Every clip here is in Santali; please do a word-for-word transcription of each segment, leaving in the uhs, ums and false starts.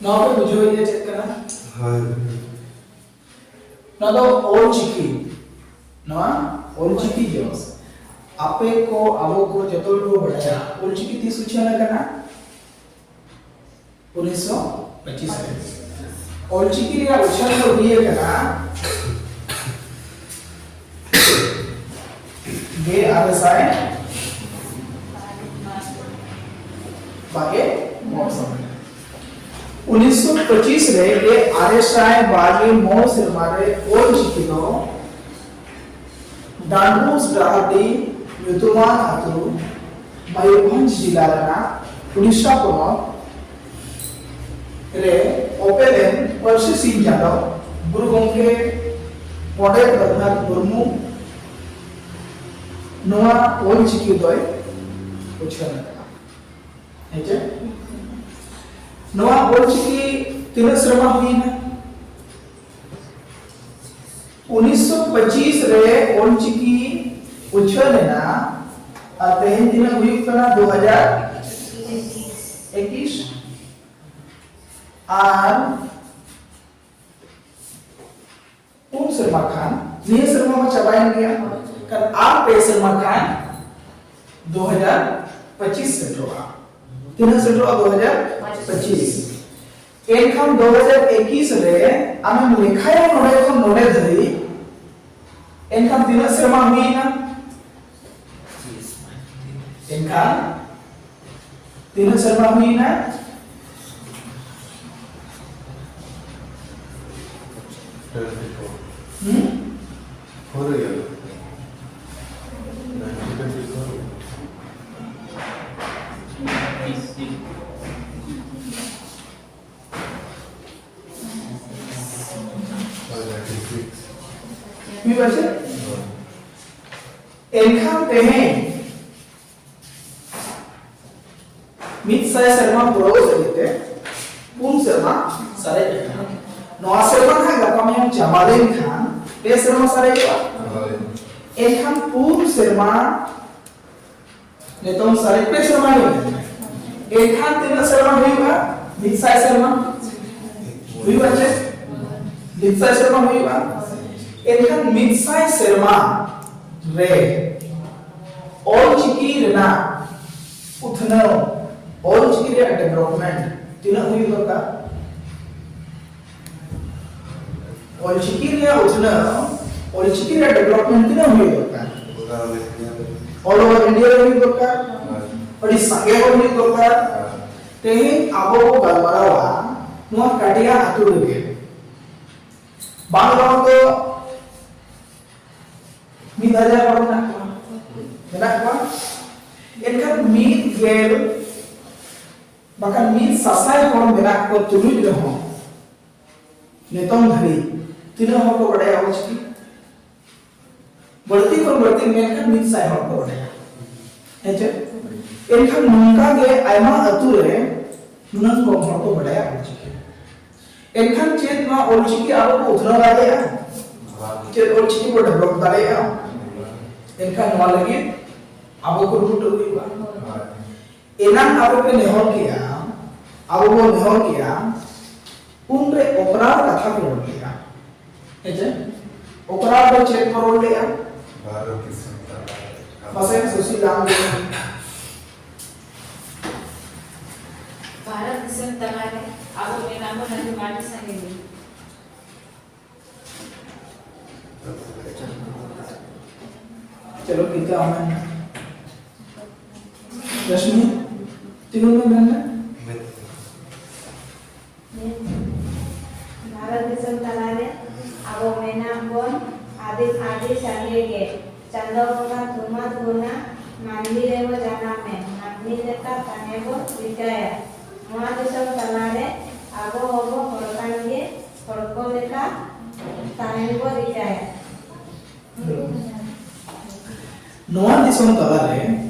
ᱱᱚᱣᱟ ᱯᱮ ᱵᱩᱡᱷᱟᱹᱣ ᱮᱫᱟ ᱪᱮᱫ ᱠᱟᱱᱟ? ᱦᱳᱭ᱾ ᱱᱚᱣᱟ ᱫᱚ ᱚᱞ ᱪᱤᱠᱤ᱾ ᱱᱚᱣᱟ ᱚᱞ ᱪᱤᱠᱤ ᱫᱚ ᱟᱯᱮ ᱠᱚ, ᱟᱵᱚ ᱠᱚ ᱡᱚᱛᱚ ᱦᱚᱲ ᱵᱚ ᱵᱟᱲᱟᱭᱟ, ᱚᱞ ᱪᱤᱠᱤ ᱛᱤᱥ ᱩᱪᱷᱟᱹᱱ ᱟᱠᱟᱱᱟ? ᱩᱱᱤᱥᱥᱚ ᱯᱚᱸᱪᱤᱥ ᱨᱮ᱾ ᱚᱞ ᱪᱤᱠᱤ ᱨᱮᱭᱟᱜ ᱩᱪᱷᱟᱹᱱ ᱫᱚ ᱦᱩᱭ ᱟᱠᱟᱱᱟ ᱜᱮᱞ ᱟᱨᱮ ᱥᱟᱭ ᱵᱟᱜᱮ ᱢᱚᱬᱮ ᱥᱟᱞ ᱨᱮ᱾ ᱩᱱᱤᱥᱥᱚ ᱯᱚᱸᱪᱤᱥ ᱨᱮ, ᱜᱮᱞ ᱟᱨᱮ ᱥᱟᱭ ᱵᱟᱜᱮ ᱢᱚᱬᱮ ᱥᱮᱨᱢᱟ ᱨᱮ ᱚᱞ ᱪᱤᱠᱤ ᱫᱚ ᱰᱟᱸᱰᱵᱳᱥ ᱰᱟᱦᱟᱨᱰᱤ ᱧᱩᱛᱩᱢᱟᱱ ᱟᱹᱛᱩ, ᱢᱚᱭᱩᱨᱵᱷᱚᱸᱡᱽ ᱡᱤᱞᱟ ᱨᱮᱱᱟᱜ ᱩᱰᱤᱥᱟ ᱯᱚᱱᱚᱛ ᱨᱮ ᱚᱯᱮᱞ ᱮᱱ ᱯᱟᱹᱨᱥᱤ ᱥᱤᱧ ᱪᱟᱸᱫᱚ ᱜᱩᱨᱩ ᱜᱚᱢᱠᱮ ᱯᱚᱸᱰᱮᱛ ᱨᱚᱜᱷᱩᱱᱟᱛᱷ ᱢᱩᱨᱢᱩ ᱱᱚᱣᱟ ᱚᱞ ᱪᱤᱠᱤ ᱫᱚᱭ ᱩᱪᱷᱟᱹᱱ ᱟᱠᱟᱫᱟ᱾ ᱦᱮᱸ ᱪᱮ? ᱱᱚᱣᱟ ᱚᱞ ᱪᱤᱠᱤ ᱛᱤᱱᱟᱹᱜ ᱥᱮᱨᱢᱟ ᱦᱩᱭᱱᱟ? ᱩᱱᱤᱥᱥᱚ ᱯᱚᱸᱪᱤᱥ ᱨᱮ ᱚᱞ ᱪᱤᱠᱤ ᱩᱪᱷᱟᱹᱱ ᱮᱱᱟ, ᱟᱨ ᱛᱮᱦᱮᱧ ᱛᱤᱱᱟᱹᱜ ᱦᱩᱭᱩᱜ ᱠᱟᱱᱟ? ᱫᱩ ᱦᱟᱡᱟᱨ ᱮᱠᱩᱥ᱾ ᱟᱨ ᱯᱩᱱ ᱥᱮᱨᱢᱟ ᱠᱷᱟᱱ, ᱱᱤᱭᱟᱹ ᱥᱮᱨᱢᱟ ᱢᱟ ᱪᱟᱵᱟᱭᱮᱱ ᱜᱮᱭᱟ, ᱠᱷᱟᱱ ᱟᱨ ᱯᱮ ᱥᱮᱨᱢᱟ ᱠᱷᱟᱱ ᱫᱩ ᱦᱟᱡᱟᱨ ᱯᱚᱸᱪᱤᱥ ᱥᱮᱴᱮᱨᱚᱜᱼᱟ᱾ ᱛᱤᱱᱟᱹᱜ ᱥᱮᱴᱮᱨᱚᱜᱼᱟ? ᱫᱩ ᱦᱟᱡᱟᱨ ᱯᱚᱸᱪᱤᱥ᱾ ᱮᱱᱠᱷᱟᱱ ᱫᱩ ᱦᱟᱡᱟᱨ ᱮᱠᱩᱥ ᱨᱮ ᱟᱢᱮᱢ ᱞᱮᱠᱷᱟᱭᱟ ᱱᱚᱰᱮ ᱠᱷᱚᱱ ᱱᱚᱰᱮ ᱫᱷᱟᱹᱨᱤᱡ, ᱮᱱᱠᱷᱟᱱ ᱛᱤᱱᱟᱹᱜ ᱥᱮᱨᱢᱟ ᱦᱩᱭᱮᱱᱟ? ᱮᱱᱠᱷᱟᱱ ᱛᱤᱱᱟᱹᱜ ᱥᱮᱨᱢᱟ ᱦᱩᱭᱮᱱᱟ? ᱦᱩᱸ? ᱦᱩᱭᱩᱜᱼᱟ ᱪᱮ? ᱮᱱᱠᱷᱟᱱ ᱛᱮᱦᱮᱧ ᱢᱤᱫ ᱥᱟᱭ ᱥᱮᱨᱢᱟ ᱯᱩᱨᱟᱹᱣ ᱞᱟᱹᱜᱤᱫ ᱛᱮ ᱯᱩᱱ ᱥᱮᱨᱢᱟ ᱥᱟᱨᱮᱡ ᱟᱠᱟᱱᱟ᱾ ᱱᱚᱣᱟ ᱥᱮᱨᱢᱟ ᱱᱟᱦᱟᱜ ᱜᱟᱯᱟ ᱢᱮᱭᱟᱝ ᱪᱟᱵᱟ ᱞᱮᱱᱠᱷᱟᱱ ᱯᱮ ᱥᱮᱨᱢᱟ ᱥᱟᱨᱮᱡᱚᱜᱼᱟ᱾ ᱦᱳᱭ᱾ ᱮᱱᱠᱷᱟᱱ ᱯᱩᱱ ᱥᱮᱨᱢᱟ ᱱᱤᱛᱚᱝ ᱥᱟᱨᱮᱡ ᱯᱮ ᱥᱮᱨᱢᱟ ᱦᱩᱭᱩᱜᱼᱟ᱾ ᱮᱱᱠᱷᱟᱱ ᱛᱤᱱᱟᱹᱜ ᱥᱮᱨᱢᱟ ᱦᱩᱭᱩᱜᱼᱟ? ᱢᱤᱫ ᱥᱟᱭ ᱥᱮᱨᱢᱟ ᱦᱩᱭᱩᱜᱼᱟ ᱪᱮ? ᱢᱤᱫ ᱥᱟᱭ ᱥᱮᱨᱢᱟ ᱦᱩᱭᱩᱜᱼᱟ᱾ ᱮᱱᱠᱷᱟᱱ ᱢᱤᱫ ᱥᱟᱭ ᱥᱮᱨᱢᱟ ᱨᱮ ᱚᱞ ᱪᱤᱠᱤ ᱨᱮᱱᱟᱜ ᱩᱛᱱᱟᱹᱣ, ᱚᱞ ᱪᱤᱠᱤ ᱨᱮᱭᱟᱜ development ᱛᱤᱱᱟᱹᱜ ᱦᱩᱭᱩᱜ ᱫᱚᱨᱠᱟᱨ? ᱚᱞ ᱪᱤᱠᱤ ᱨᱮᱭᱟᱜ ᱩᱛᱱᱟᱹᱣ, ᱚᱞ ᱪᱤᱠᱤ ᱨᱮᱭᱟᱜ development ᱛᱤᱱᱟᱹᱜ ᱦᱩᱭᱩᱜ ᱫᱚᱨᱠᱟᱨ? All over India ᱨᱮ ᱦᱩᱭᱩᱜ ᱫᱚᱨᱠᱟᱨ, ᱟᱹᱰᱤ ᱥᱟᱸᱜᱮ ᱦᱚᱲ ᱦᱩᱭᱩᱜ ᱫᱚᱨᱠᱟᱨ᱾ ᱛᱮᱦᱮᱧ ᱟᱵᱚ ᱵᱚ ᱜᱟᱞᱢᱟᱨᱟᱣᱟ ᱱᱚᱣᱟ ᱠᱟᱴᱤᱭᱟ ᱟᱹᱛᱩ ᱨᱮᱜᱮ, ᱵᱟᱝ ᱨᱮᱦᱚᱸ ᱫᱚ ᱢᱤᱫ ᱦᱟᱡᱟᱨ ᱦᱚᱲ ᱢᱮᱱᱟᱜ ᱠᱚᱣᱟ, ᱢᱮᱱᱟᱜ ᱠᱚᱣᱟ᱾ ᱮᱱᱠᱷᱟᱱ ᱢᱤᱫ ᱜᱮᱞ ᱵᱟᱠᱷᱟᱱ ᱢᱤᱫ ᱥᱟᱥᱟᱭ ᱦᱚᱲ ᱢᱮᱱᱟᱜ ᱠᱚ ᱛᱩᱞᱩᱡ ᱨᱮᱦᱚᱸ, ᱱᱤᱛᱚᱝ ᱫᱷᱟᱹᱨᱤᱡ ᱛᱤᱱᱟᱹᱜ ᱦᱚᱲ ᱠᱚ ᱵᱟᱰᱟᱭᱟ ᱚᱞᱪᱤᱠᱤ? ᱵᱟᱹᱲᱛᱤ ᱠᱷᱚᱱ ᱵᱟᱹᱲᱛᱤ ᱢᱮᱱᱠᱷᱟᱱ ᱢᱤᱫ ᱥᱟᱭ ᱦᱚᱲ ᱠᱚ ᱵᱟᱰᱟᱭᱟ᱾ ᱦᱮᱸ ᱪᱮ? ᱮᱱᱠᱷᱟᱱ ᱱᱚᱝᱠᱟ ᱜᱮ ᱟᱭᱢᱟ ᱟᱹᱛᱩ ᱨᱮ ᱱᱩᱱᱟᱹᱝ ᱠᱚᱢ ᱦᱚᱲ ᱠᱚ ᱵᱟᱰᱟᱭᱟ ᱚᱞᱪᱤᱠᱤ᱾ ᱮᱱᱠᱷᱟᱱ ᱪᱮᱫ ᱱᱚᱣᱟ ᱚᱞᱪᱤᱠᱤ ᱟᱵᱚ ᱵᱚ ᱩᱛᱱᱟᱹᱣ ᱫᱟᱲᱮᱭᱟᱜᱼᱟ? ᱪᱮᱫ ᱚᱞᱪᱤᱠᱤ ᱵᱚ develop ᱫᱟᱲᱮᱭᱟᱜᱼᱟ? ᱮᱱᱠᱷᱟᱱ ᱱᱚᱣᱟ ᱞᱟᱹᱜᱤᱫ ᱟᱵᱚ ᱠᱩᱨᱩᱢᱩᱴᱩ ᱦᱩᱭᱩᱜᱼᱟ᱾ ᱮᱱᱟᱝ ᱟᱵᱚ ᱯᱮ ᱱᱮᱦᱚᱨ ᱠᱮᱜᱼᱟ, ᱟᱵᱚ ᱵᱚ ᱱᱮᱦᱚᱨ ᱠᱮᱜᱼᱟ, ᱩᱱᱨᱮ ᱚᱯᱨᱟᱲ ᱠᱟᱛᱷᱟ ᱠᱚ ᱨᱚᱲ ᱠᱮᱜᱼᱟ᱾ ᱦᱮᱸ ᱪᱮ? ᱚᱯᱨᱟᱲ ᱫᱚ ᱪᱮᱫ ᱠᱚ ᱨᱚᱲ ᱞᱮᱜᱼᱟ? ᱵᱷᱟᱨᱚᱛ ᱫᱤᱥᱚᱢ ᱛᱟᱞᱟ ᱨᱮ᱾ ᱢᱟᱥᱮ ᱥᱩᱥᱤᱞᱟ, ᱟᱢ ᱜᱮ᱾ ᱵᱷᱟᱨᱚᱛ ᱫᱤᱥᱚᱢ ᱛᱟᱞᱟ ᱨᱮ ᱟᱵᱚ ᱢᱮᱱᱟᱜ ᱵᱚᱱᱟ ᱟᱹᱰᱤ ᱥᱟᱸᱜᱮ ᱜᱮ᱾ ᱪᱚᱞᱚ, ᱴᱷᱤᱠ ᱜᱮᱭᱟ, ᱟᱢᱮᱢ ᱢᱮᱱᱟ᱾ ᱨᱚᱥᱢᱤ, ᱛᱤᱸᱜᱩ ᱢᱮ, ᱢᱮᱱ ᱢᱮ᱾ ᱵᱷᱟᱨᱚᱛ ᱫᱤᱥᱚᱢ ᱛᱟᱞᱟᱨᱮ ᱟᱵᱚ ᱢᱮᱱᱟᱜ ᱵᱚᱱ ᱟᱹᱰᱤ, ᱟᱹᱰᱤ ᱥᱟᱸᱜᱮ ᱜᱮ᱾ ᱪᱟᱸᱫᱚ ᱵᱚᱸᱜᱟ ᱛᱷᱩᱢᱟᱫ ᱵᱚᱱᱟ, ᱢᱟᱹᱱᱢᱤ ᱨᱮᱵᱚ ᱡᱟᱱᱟᱢ ᱮᱱ, ᱢᱟᱹᱱᱢᱤ ᱞᱮᱠᱟ ᱛᱟᱦᱮᱸ ᱵᱚ ᱨᱤᱠᱟᱹᱭᱟ᱾ ᱱᱚᱣᱟ ᱫᱤᱥᱚᱢ ᱛᱟᱞᱟᱨᱮ ᱟᱵᱚ ᱦᱚᱸᱵᱚ ᱦᱚᱲ ᱠᱟᱱ ᱜᱮ, ᱦᱚᱲ ᱠᱚ ᱞᱮᱠᱟ ᱛᱟᱦᱮᱱ ᱵᱚ ᱨᱤᱠᱟᱹᱭᱟ᱾ ᱱᱚᱣᱟ ᱫᱤᱥᱚᱢ ᱛᱟᱞᱟᱨᱮ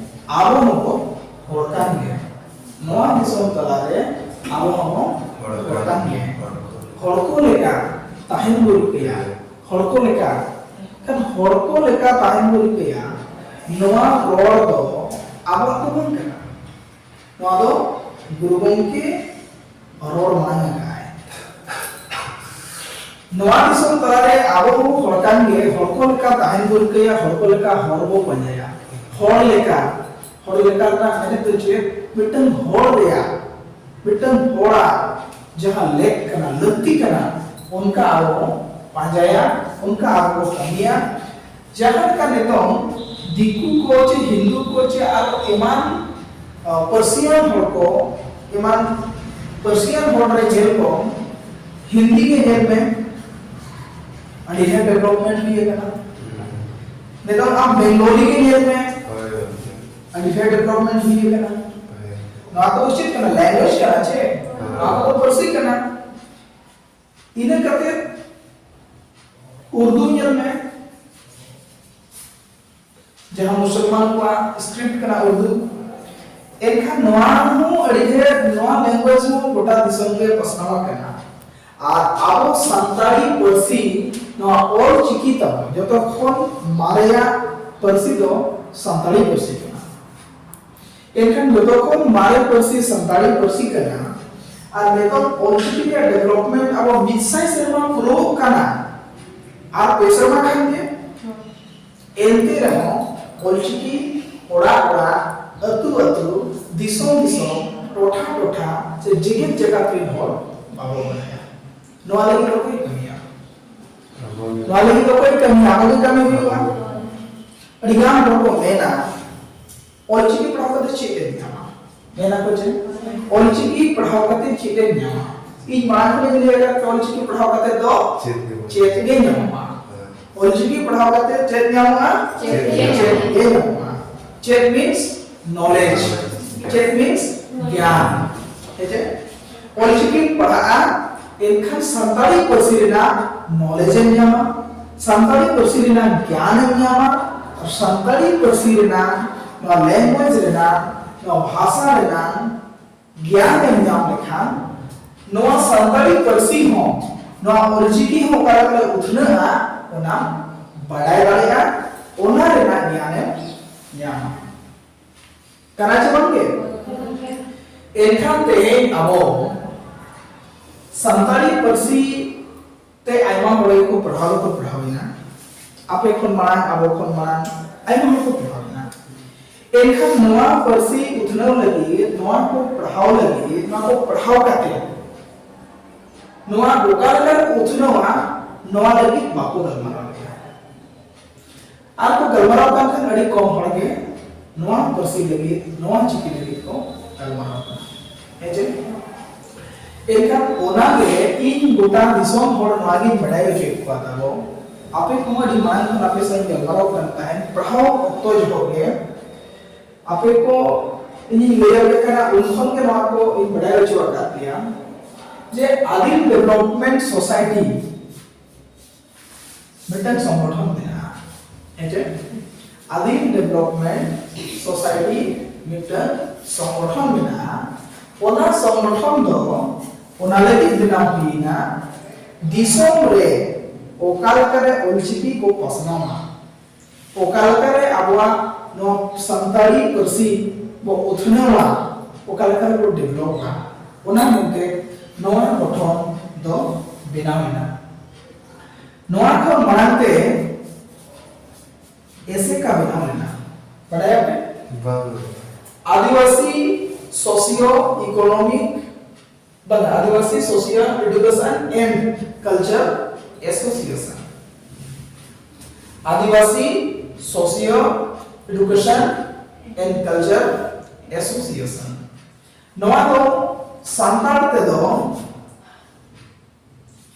ᱟᱵᱚ ᱦᱚᱸᱵᱚ ᱦᱚᱲ ᱠᱟᱱ ᱜᱮᱭᱟ᱾ ᱱᱚᱣᱟ ᱫᱤᱥᱚᱢ ᱛᱟᱞᱟᱨᱮ ᱟᱵᱚ ᱦᱚᱸᱵᱚ ᱦᱚᱲ ᱠᱟᱱ ᱜᱮᱭᱟ᱾ ᱦᱚᱲ ᱠᱚ ᱞᱮᱠᱟ ᱛᱟᱦᱮᱱ ᱵᱚ ᱨᱤᱠᱟᱹᱭᱟ᱾ ᱦᱚᱲ ᱠᱚ ᱞᱮᱠᱟ, ᱠᱷᱟᱱ ᱦᱚᱲ ᱠᱚ ᱞᱮᱠᱟ ᱛᱟᱦᱮᱱ ᱵᱚ ᱨᱤᱠᱟᱹᱭᱟ, ᱱᱚᱣᱟ ᱨᱚᱲ ᱫᱚ ᱟᱵᱚᱣᱟᱜ ᱫᱚ ᱵᱟᱝ ᱠᱟᱱᱟ᱾ ᱱᱚᱣᱟ ᱫᱚ ᱜᱩᱨᱩ ᱜᱚᱢᱠᱮ ᱨᱚᱲ ᱢᱟᱲᱟᱝ ᱟᱠᱟᱫᱼᱟᱭ᱾ ᱱᱚᱣᱟ ᱫᱤᱥᱚᱢ ᱛᱟᱞᱟᱨᱮ ᱟᱵᱚ ᱦᱚᱸ ᱦᱚᱲ ᱠᱟᱱ ᱜᱮ, ᱦᱚᱲ ᱠᱚ ᱞᱮᱠᱟ ᱛᱟᱦᱮᱱ ᱵᱚ ᱨᱤᱠᱟᱹᱭᱟ, ᱦᱚᱲ ᱠᱚ ᱞᱮᱠᱟ ᱦᱚᱲ ᱵᱚ ᱯᱟᱸᱡᱟᱭᱟ᱾ ᱦᱚᱲ ᱞᱮᱠᱟ, ᱦᱚᱲ ᱞᱮᱠᱟ ᱨᱮᱱᱟᱜ ᱢᱮᱱᱮᱫ ᱫᱚ ᱪᱮᱫ? ᱢᱤᱫᱴᱟᱝ ᱦᱚᱲ ᱨᱮᱭᱟᱜ, ᱢᱤᱫᱴᱟᱝ ᱦᱚᱲᱟᱜ ᱡᱟᱦᱟᱸ ᱞᱮᱠ ᱠᱟᱱᱟ, ᱞᱟᱹᱠᱛᱤ ᱠᱟᱱᱟ, ᱚᱱᱠᱟ ᱟᱵᱚ ᱵᱚ ᱯᱟᱸᱡᱟᱭᱟ, ᱚᱱᱠᱟ ᱟᱵᱚ ᱵᱚ ᱠᱟᱹᱢᱤᱭᱟ᱾ ᱡᱟᱦᱟᱸ ᱞᱮᱠᱟ ᱱᱤᱛᱚᱝ ᱫᱤᱠᱩ ᱠᱚ ᱪᱮ ᱦᱤᱱᱫᱩ ᱠᱚ ᱪᱮ ᱟᱨ ᱮᱢᱟᱱ, ᱟ, ᱯᱟᱹᱨᱥᱤᱭᱟᱱ ᱦᱚᱲ ᱠᱚ, ᱮᱢᱟᱱ ᱯᱟᱹᱨᱥᱤᱭᱟᱱ ᱦᱚᱲ ᱨᱮ ᱧᱮᱞ ᱠᱚᱢ, ᱦᱤᱱᱫᱤ ᱜᱮ ᱧᱮᱞ ᱢᱮ, ᱟᱹᱰᱤ ᱰᱷᱮᱨ ᱰᱮᱵᱷᱞᱚᱯᱢᱮᱱᱴ ᱦᱩᱭ ᱟᱠᱟᱱᱟ᱾ ᱱᱤᱛᱚᱝ ᱟᱢ ᱵᱮᱝᱜᱚᱞᱤ ᱜᱮ ᱧᱮᱞ ᱢᱮ, ᱦᱳᱭ, ᱜᱚᱢᱠᱮ᱾ ᱟᱹᱰᱤ ᱰᱷᱮᱨ ᱰᱮᱵᱷᱞᱚᱯᱢᱮᱱᱴ ᱦᱩᱭ ᱟᱠᱟᱱᱟ᱾ ᱦᱳᱭ᱾ ᱱᱚᱣᱟ ᱠᱚᱫᱚ ᱪᱮᱫ ᱠᱟᱱᱟ? ᱞᱮᱝᱜᱩᱭᱮᱡᱽ ᱠᱟᱱᱟ ᱪᱮ? ᱦᱳᱭ᱾ ᱱᱚᱣᱟ ᱠᱚᱫᱚ ᱯᱟᱹᱨᱥᱤ ᱠᱟᱱᱟ᱾ ᱤᱱᱟᱹ ᱠᱟᱛᱮ ᱩᱨᱫᱩ ᱧᱮᱞ ᱢᱮ, ᱡᱟᱦᱟᱸ ᱢᱩᱥᱚᱞᱢᱟᱱ ᱠᱚᱣᱟᱜ ᱥᱠᱨᱤᱯᱴ ᱠᱟᱱᱟ ᱩᱨᱫᱩ᱾ ᱮᱱᱠᱷᱟᱱ ᱱᱚᱣᱟ ᱦᱚᱸ ᱟᱹᱰᱤ ᱰᱷᱮᱨ, ᱱᱚᱣᱟ ᱞᱮᱝᱜᱩᱭᱮᱡᱽ ᱦᱚᱸ ᱜᱚᱴᱟ ᱫᱤᱥᱚᱢ ᱜᱮ ᱯᱟᱥᱱᱟᱣ ᱟᱠᱟᱱᱟ᱾ ᱟᱨ ᱟᱵᱚ ᱥᱟᱱᱛᱟᱲᱤ ᱯᱟᱹᱨᱥᱤ, ᱱᱚᱣᱟ ᱚᱞ ᱪᱤᱠᱤ ᱛᱟᱵᱚᱱ ᱡᱚᱛᱚ ᱠᱷᱚᱱ ᱢᱟᱨᱮᱭᱟᱜ ᱯᱟᱹᱨᱥᱤ ᱫᱚ ᱥᱟᱱᱛᱟᱲᱤ ᱯᱟᱹᱨᱥᱤ ᱠᱟᱱᱟ᱾ ᱮᱱᱠᱷᱟᱱ ᱡᱚᱛᱚ ᱠᱷᱚᱱ ᱢᱟᱨᱮ ᱯᱟᱹᱨᱥᱤ ᱥᱟᱱᱛᱟᱲᱤ ᱯᱟᱹᱨᱥᱤ ᱠᱟᱱᱟ᱾ ᱟᱨ ᱱᱤᱛᱚᱜ ᱚᱞᱪᱤᱠᱤ ᱨᱮᱭᱟᱜ ᱰᱮᱵᱷᱞᱚᱯᱢᱮᱱᱴ ᱟᱵᱚ ᱢᱤᱫ ᱥᱟᱭ ᱥᱮᱨᱢᱟ ᱯᱩᱨᱟᱹᱣ ᱠᱟᱱᱟ᱾ ᱟᱨ ᱯᱮ ᱥᱮᱨᱢᱟ ᱠᱷᱟᱱ ᱜᱮ᱾ ᱮᱱᱛᱮ ᱨᱮᱦᱚᱸ ᱚᱞᱪᱤᱠᱤ ᱚᱲᱟᱜ ᱚᱲᱟᱜ, ᱟᱹᱛᱩ ᱟᱹᱛᱩ, ᱫᱤᱥᱚᱢ ᱫᱤᱥᱚᱢ, ᱴᱚᱴᱷᱟ ᱴᱚᱴᱷᱟ ᱥᱮ ᱡᱮᱜᱮᱛ ᱡᱟᱠᱟᱛ ᱨᱮᱱ ᱦᱚᱲ ᱵᱟᱵᱚ ᱵᱟᱲᱟᱭᱟ᱾ ᱱᱚᱣᱟ ᱞᱟᱹᱜᱤᱫ ᱚᱠᱚᱭ ᱠᱟᱹᱢᱤᱭᱟ? ᱱᱚᱣᱟ ᱞᱟᱹᱜᱤᱫ ᱚᱠᱚᱭ ᱠᱟᱹᱢᱤᱭᱟ? ᱟᱵᱚ ᱜᱮ ᱠᱟᱹᱢᱤ ᱦᱩᱭᱩᱜᱼᱟ᱾ ᱟᱹᱰᱤ ᱜᱟᱱ ᱦᱚᱲ ᱠᱚ ᱢᱮᱱᱟ, "ᱚᱞᱪᱤᱠᱤ ᱯᱟᱲᱦᱟᱣ ᱠᱟᱛᱮ ᱪᱮᱫ ᱮᱢ ᱧᱟᱢᱟ?" ᱢᱮᱱᱟ ᱠᱚ ᱪᱮᱫ? "ᱚᱞᱪᱤᱠᱤ ᱯᱟᱲᱦᱟᱣ ᱠᱟᱛᱮ ᱪᱮᱫ ᱮᱢ ᱧᱟᱢᱟ?" ᱤᱧ ᱢᱟᱲᱟᱝ ᱠᱷᱚᱱ ᱤᱧ ᱞᱟᱹᱭ ᱟᱠᱟᱫ ᱯᱮ, ᱚᱞᱪᱤᱠᱤ ᱯᱟᱲᱦᱟᱣ ᱠᱟᱛᱮ ᱫᱚ ᱪᱮᱫ ᱜᱮ ᱵᱟᱝ᱾ ᱪᱮᱫ ᱜᱮ ᱧᱟᱢᱚᱜᱼᱟ᱾ ᱦᱮᱸ᱾ ᱚᱞᱪᱤᱠᱤ ᱯᱟᱲᱦᱟᱣ ᱠᱟᱛᱮ ᱪᱮᱫ ᱧᱟᱢᱚᱜᱼᱟ? ᱪᱮᱫ ᱜᱮ ᱪᱮᱫ ᱜᱮ ᱧᱟᱢᱚᱜᱼᱟ᱾ ᱪᱮᱫ means knowledge. ᱪᱮᱫ means ᱜᱮᱭᱟᱱ᱾ ᱦᱮᱸ ᱪᱮ? ᱚᱞᱪᱤᱠᱤᱢ ᱯᱟᱲᱦᱟᱜᱼᱟ, ᱮᱱᱠᱷᱟᱱ ᱥᱟᱱᱛᱟᱲᱤ ᱯᱟᱹᱨᱥᱤ ᱨᱮᱱᱟᱜ knowledge ᱮᱢ ᱧᱟᱢᱟ, ᱥᱟᱱᱛᱟᱲᱤ ᱯᱟᱹᱨᱥᱤ ᱨᱮᱱᱟᱜ ᱜᱮᱭᱟᱱ ᱮᱢ ᱧᱟᱢᱟ, ᱟᱨ ᱥᱟᱱᱛᱟᱲᱤ ᱯᱟᱹᱨᱥᱤ ᱨᱮᱱᱟᱜ ᱱᱚᱣᱟ language ᱨᱮᱱᱟᱜ, ᱱᱚᱣᱟ ᱵᱷᱟᱥᱟ ᱨᱮᱱᱟᱜ ᱜᱮᱭᱟᱱ ᱮᱢ ᱧᱟᱢ ᱞᱮᱠᱷᱟᱱ, ᱱᱚᱣᱟ ᱥᱟᱱᱛᱟᱲᱤ ᱯᱟᱹᱨᱥᱤ ᱦᱚᱸ, ᱱᱚᱣᱟ ᱚᱞᱪᱤᱠᱤ ᱦᱚᱸ ᱚᱠᱟ ᱞᱮᱠᱟᱨᱮ ᱩᱛᱷᱱᱟᱹᱜᱼᱟ, ᱚᱱᱟᱢ ᱵᱟᱰᱟᱭ ᱫᱟᱲᱮᱭᱟᱜᱼᱟ, ᱚᱱᱟ ᱨᱮᱱᱟᱜ ᱜᱮᱭᱟᱱ ᱮᱢ ᱧᱟᱢᱟ᱾ ᱠᱟᱱᱟ ᱪᱮ ᱵᱟᱝ ᱜᱮ? ᱮᱱᱠᱷᱟᱱ ᱛᱮᱦᱮᱧ ᱟᱵᱚ ᱥᱟᱱᱛᱟᱲᱤ ᱯᱟᱹᱨᱥᱤ ᱛᱮ ᱟᱭᱢᱟ ᱦᱚᱲ ᱜᱮᱠᱚ ᱯᱟᱲᱦᱟᱣ ᱫᱚᱠᱚ ᱯᱟᱲᱦᱟᱣ ᱮᱱᱟ, ᱟᱯᱮ ᱠᱷᱚᱱ ᱢᱟᱲᱟᱝ, ᱟᱵᱚ ᱠᱷᱚᱱ ᱢᱟᱲᱟᱝ ᱟᱭᱢᱟ ᱦᱚᱲ ᱠᱚ ᱯᱟᱲᱦᱟᱣ ᱮᱱᱟ᱾ ᱮᱱᱠᱷᱟᱱ ᱱᱚᱣᱟ ᱯᱟᱹᱨᱥᱤ ᱩᱛᱱᱟᱹᱣ ᱞᱟᱹᱜᱤᱫ, ᱱᱚᱣᱟ ᱠᱚ ᱯᱟᱲᱦᱟᱣ ᱞᱟᱹᱜᱤᱫ, ᱱᱚᱣᱟ ᱠᱚ ᱯᱟᱲᱦᱟᱣ ᱠᱟᱛᱮ ᱱᱚᱣᱟ ᱚᱠᱟ ᱞᱮᱠᱟ ᱩᱛᱱᱟᱹᱣᱟ, ᱱᱚᱣᱟ ᱞᱟᱹᱜᱤᱫ ᱵᱟᱠᱚ ᱜᱟᱞᱢᱟᱨᱟᱣ ᱞᱮᱫᱟ᱾ ᱟᱨ ᱠᱚ ᱜᱟᱞᱢᱟᱨᱟᱣ ᱠᱟᱱ ᱠᱷᱟᱱ ᱟᱹᱰᱤ ᱠᱚᱢ ᱦᱚᱲ ᱜᱮ ᱱᱚᱣᱟ ᱯᱟᱹᱨᱥᱤ ᱞᱟᱹᱜᱤᱫ, ᱱᱚᱣᱟ ᱪᱤᱠᱤ ᱞᱟᱹᱜᱤᱫ ᱠᱚ ᱜᱟᱞᱢᱟᱨᱟᱣ ᱠᱟᱱᱟ᱾ ᱦᱮᱸ ᱪᱮ? ᱮᱱᱠᱷᱟᱱ ᱚᱱᱟᱜᱮ ᱤᱧ ᱜᱚᱴᱟ ᱫᱤᱥᱚᱢ ᱦᱚᱲ ᱱᱚᱣᱟᱜᱤᱧ ᱵᱟᱰᱟᱭ ᱦᱚᱪᱚᱭᱮᱫ ᱠᱚᱣᱟ ᱛᱟᱵᱚ, ᱟᱯᱮ ᱠᱚᱢᱟ ᱟᱹᱰᱤ ᱢᱟᱲᱟᱝ ᱠᱷᱚᱱ ᱟᱯᱮ ᱥᱟᱶ ᱤᱧ ᱜᱟᱞᱢᱟᱨᱟᱣ ᱠᱟᱱ ᱛᱟᱦᱮᱸᱫ, ᱯᱟᱲᱦᱟᱣ ᱚᱠᱛᱚ ᱡᱚᱦᱚᱜ ᱜᱮ ᱟᱯᱮ ᱠᱚ ᱤᱧᱤᱧ ᱞᱟᱹᱭ ᱟᱯᱮ ᱠᱟᱱᱟ, ᱩᱱ ᱠᱷᱚᱱ ᱜᱮ ᱱᱚᱣᱟ ᱠᱚ ᱤᱧ ᱵᱟᱰᱟᱭ ᱦᱚᱪᱚ ᱟᱠᱟᱫ ᱯᱮᱭᱟ ᱡᱮ ᱟᱹᱫᱤᱢ ᱰᱮᱵᱷᱞᱚᱯᱢᱮᱱᱴ ᱥᱳᱥᱟᱭᱴᱤ ᱢᱤᱫᱴᱟᱝ ᱥᱚᱝᱜᱚᱴᱷᱚᱱ ᱢᱮᱱᱟᱜᱼᱟ᱾ ᱦᱮᱸ ᱪᱮ? ᱟᱹᱫᱤᱢ ᱰᱮᱵᱷᱞᱚᱯᱢᱮᱱᱴ ᱥᱳᱥᱟᱭᱴᱤ ᱢᱤᱫᱴᱟᱝ ᱥᱚᱝᱜᱚᱴᱷᱚᱱ ᱢᱮᱱᱟᱜᱼᱟ᱾ ᱚᱱᱟ ᱥᱚᱝᱜᱚᱴᱷᱚᱱ ᱫᱚ ᱚᱱᱟ ᱞᱟᱹᱜᱤᱫ ᱵᱮᱱᱟᱣ ᱦᱩᱭᱮᱱᱟ, ᱫᱤᱥᱚᱢ ᱨᱮ ᱚᱠᱟ ᱞᱮᱠᱟᱨᱮ ᱚᱞᱪᱤᱠᱤ ᱠᱚ ᱯᱟᱥᱱᱟᱣᱟ, ᱚᱠᱟ ᱞᱮᱠᱟᱨᱮ ᱟᱵᱚᱣᱟᱜ ᱱᱚᱣᱟ ᱥᱟᱱᱛᱟᱲᱤ ᱯᱟᱹᱨᱥᱤ ᱵᱚ ᱩᱛᱱᱟᱹᱣᱟ, ᱚᱠᱟ ᱞᱮᱠᱟᱨᱮ ᱵᱚ ᱰᱮᱵᱷᱞᱚᱯᱟ, ᱚᱱᱟ ᱢᱮᱱᱛᱮ ᱱᱚᱣᱟ ᱜᱚᱴᱷᱚᱱ ᱫᱚ ᱵᱮᱱᱟᱣ ᱮᱱᱟ᱾ ᱱᱚᱣᱟ ᱠᱷᱚᱱ ᱢᱟᱲᱟᱝ ᱛᱮ ᱮᱥᱮᱠᱟ ᱵᱮᱱᱟᱣ ᱞᱮᱱᱟ, ᱵᱟᱰᱟᱭᱟᱯᱮ? ᱵᱟᱝ᱾ ᱟᱹᱫᱤᱵᱟᱹᱥᱤ ᱥᱳᱥᱤᱭᱳ ᱤᱠᱳᱱᱚᱢᱤᱠ, ᱵᱟᱝ, Adivasi socio education and culture association, Adivasi socio education and culture association. ᱱᱚᱣᱟ ᱫᱚ ᱥᱟᱱᱛᱟᱲ ᱛᱮᱫᱚ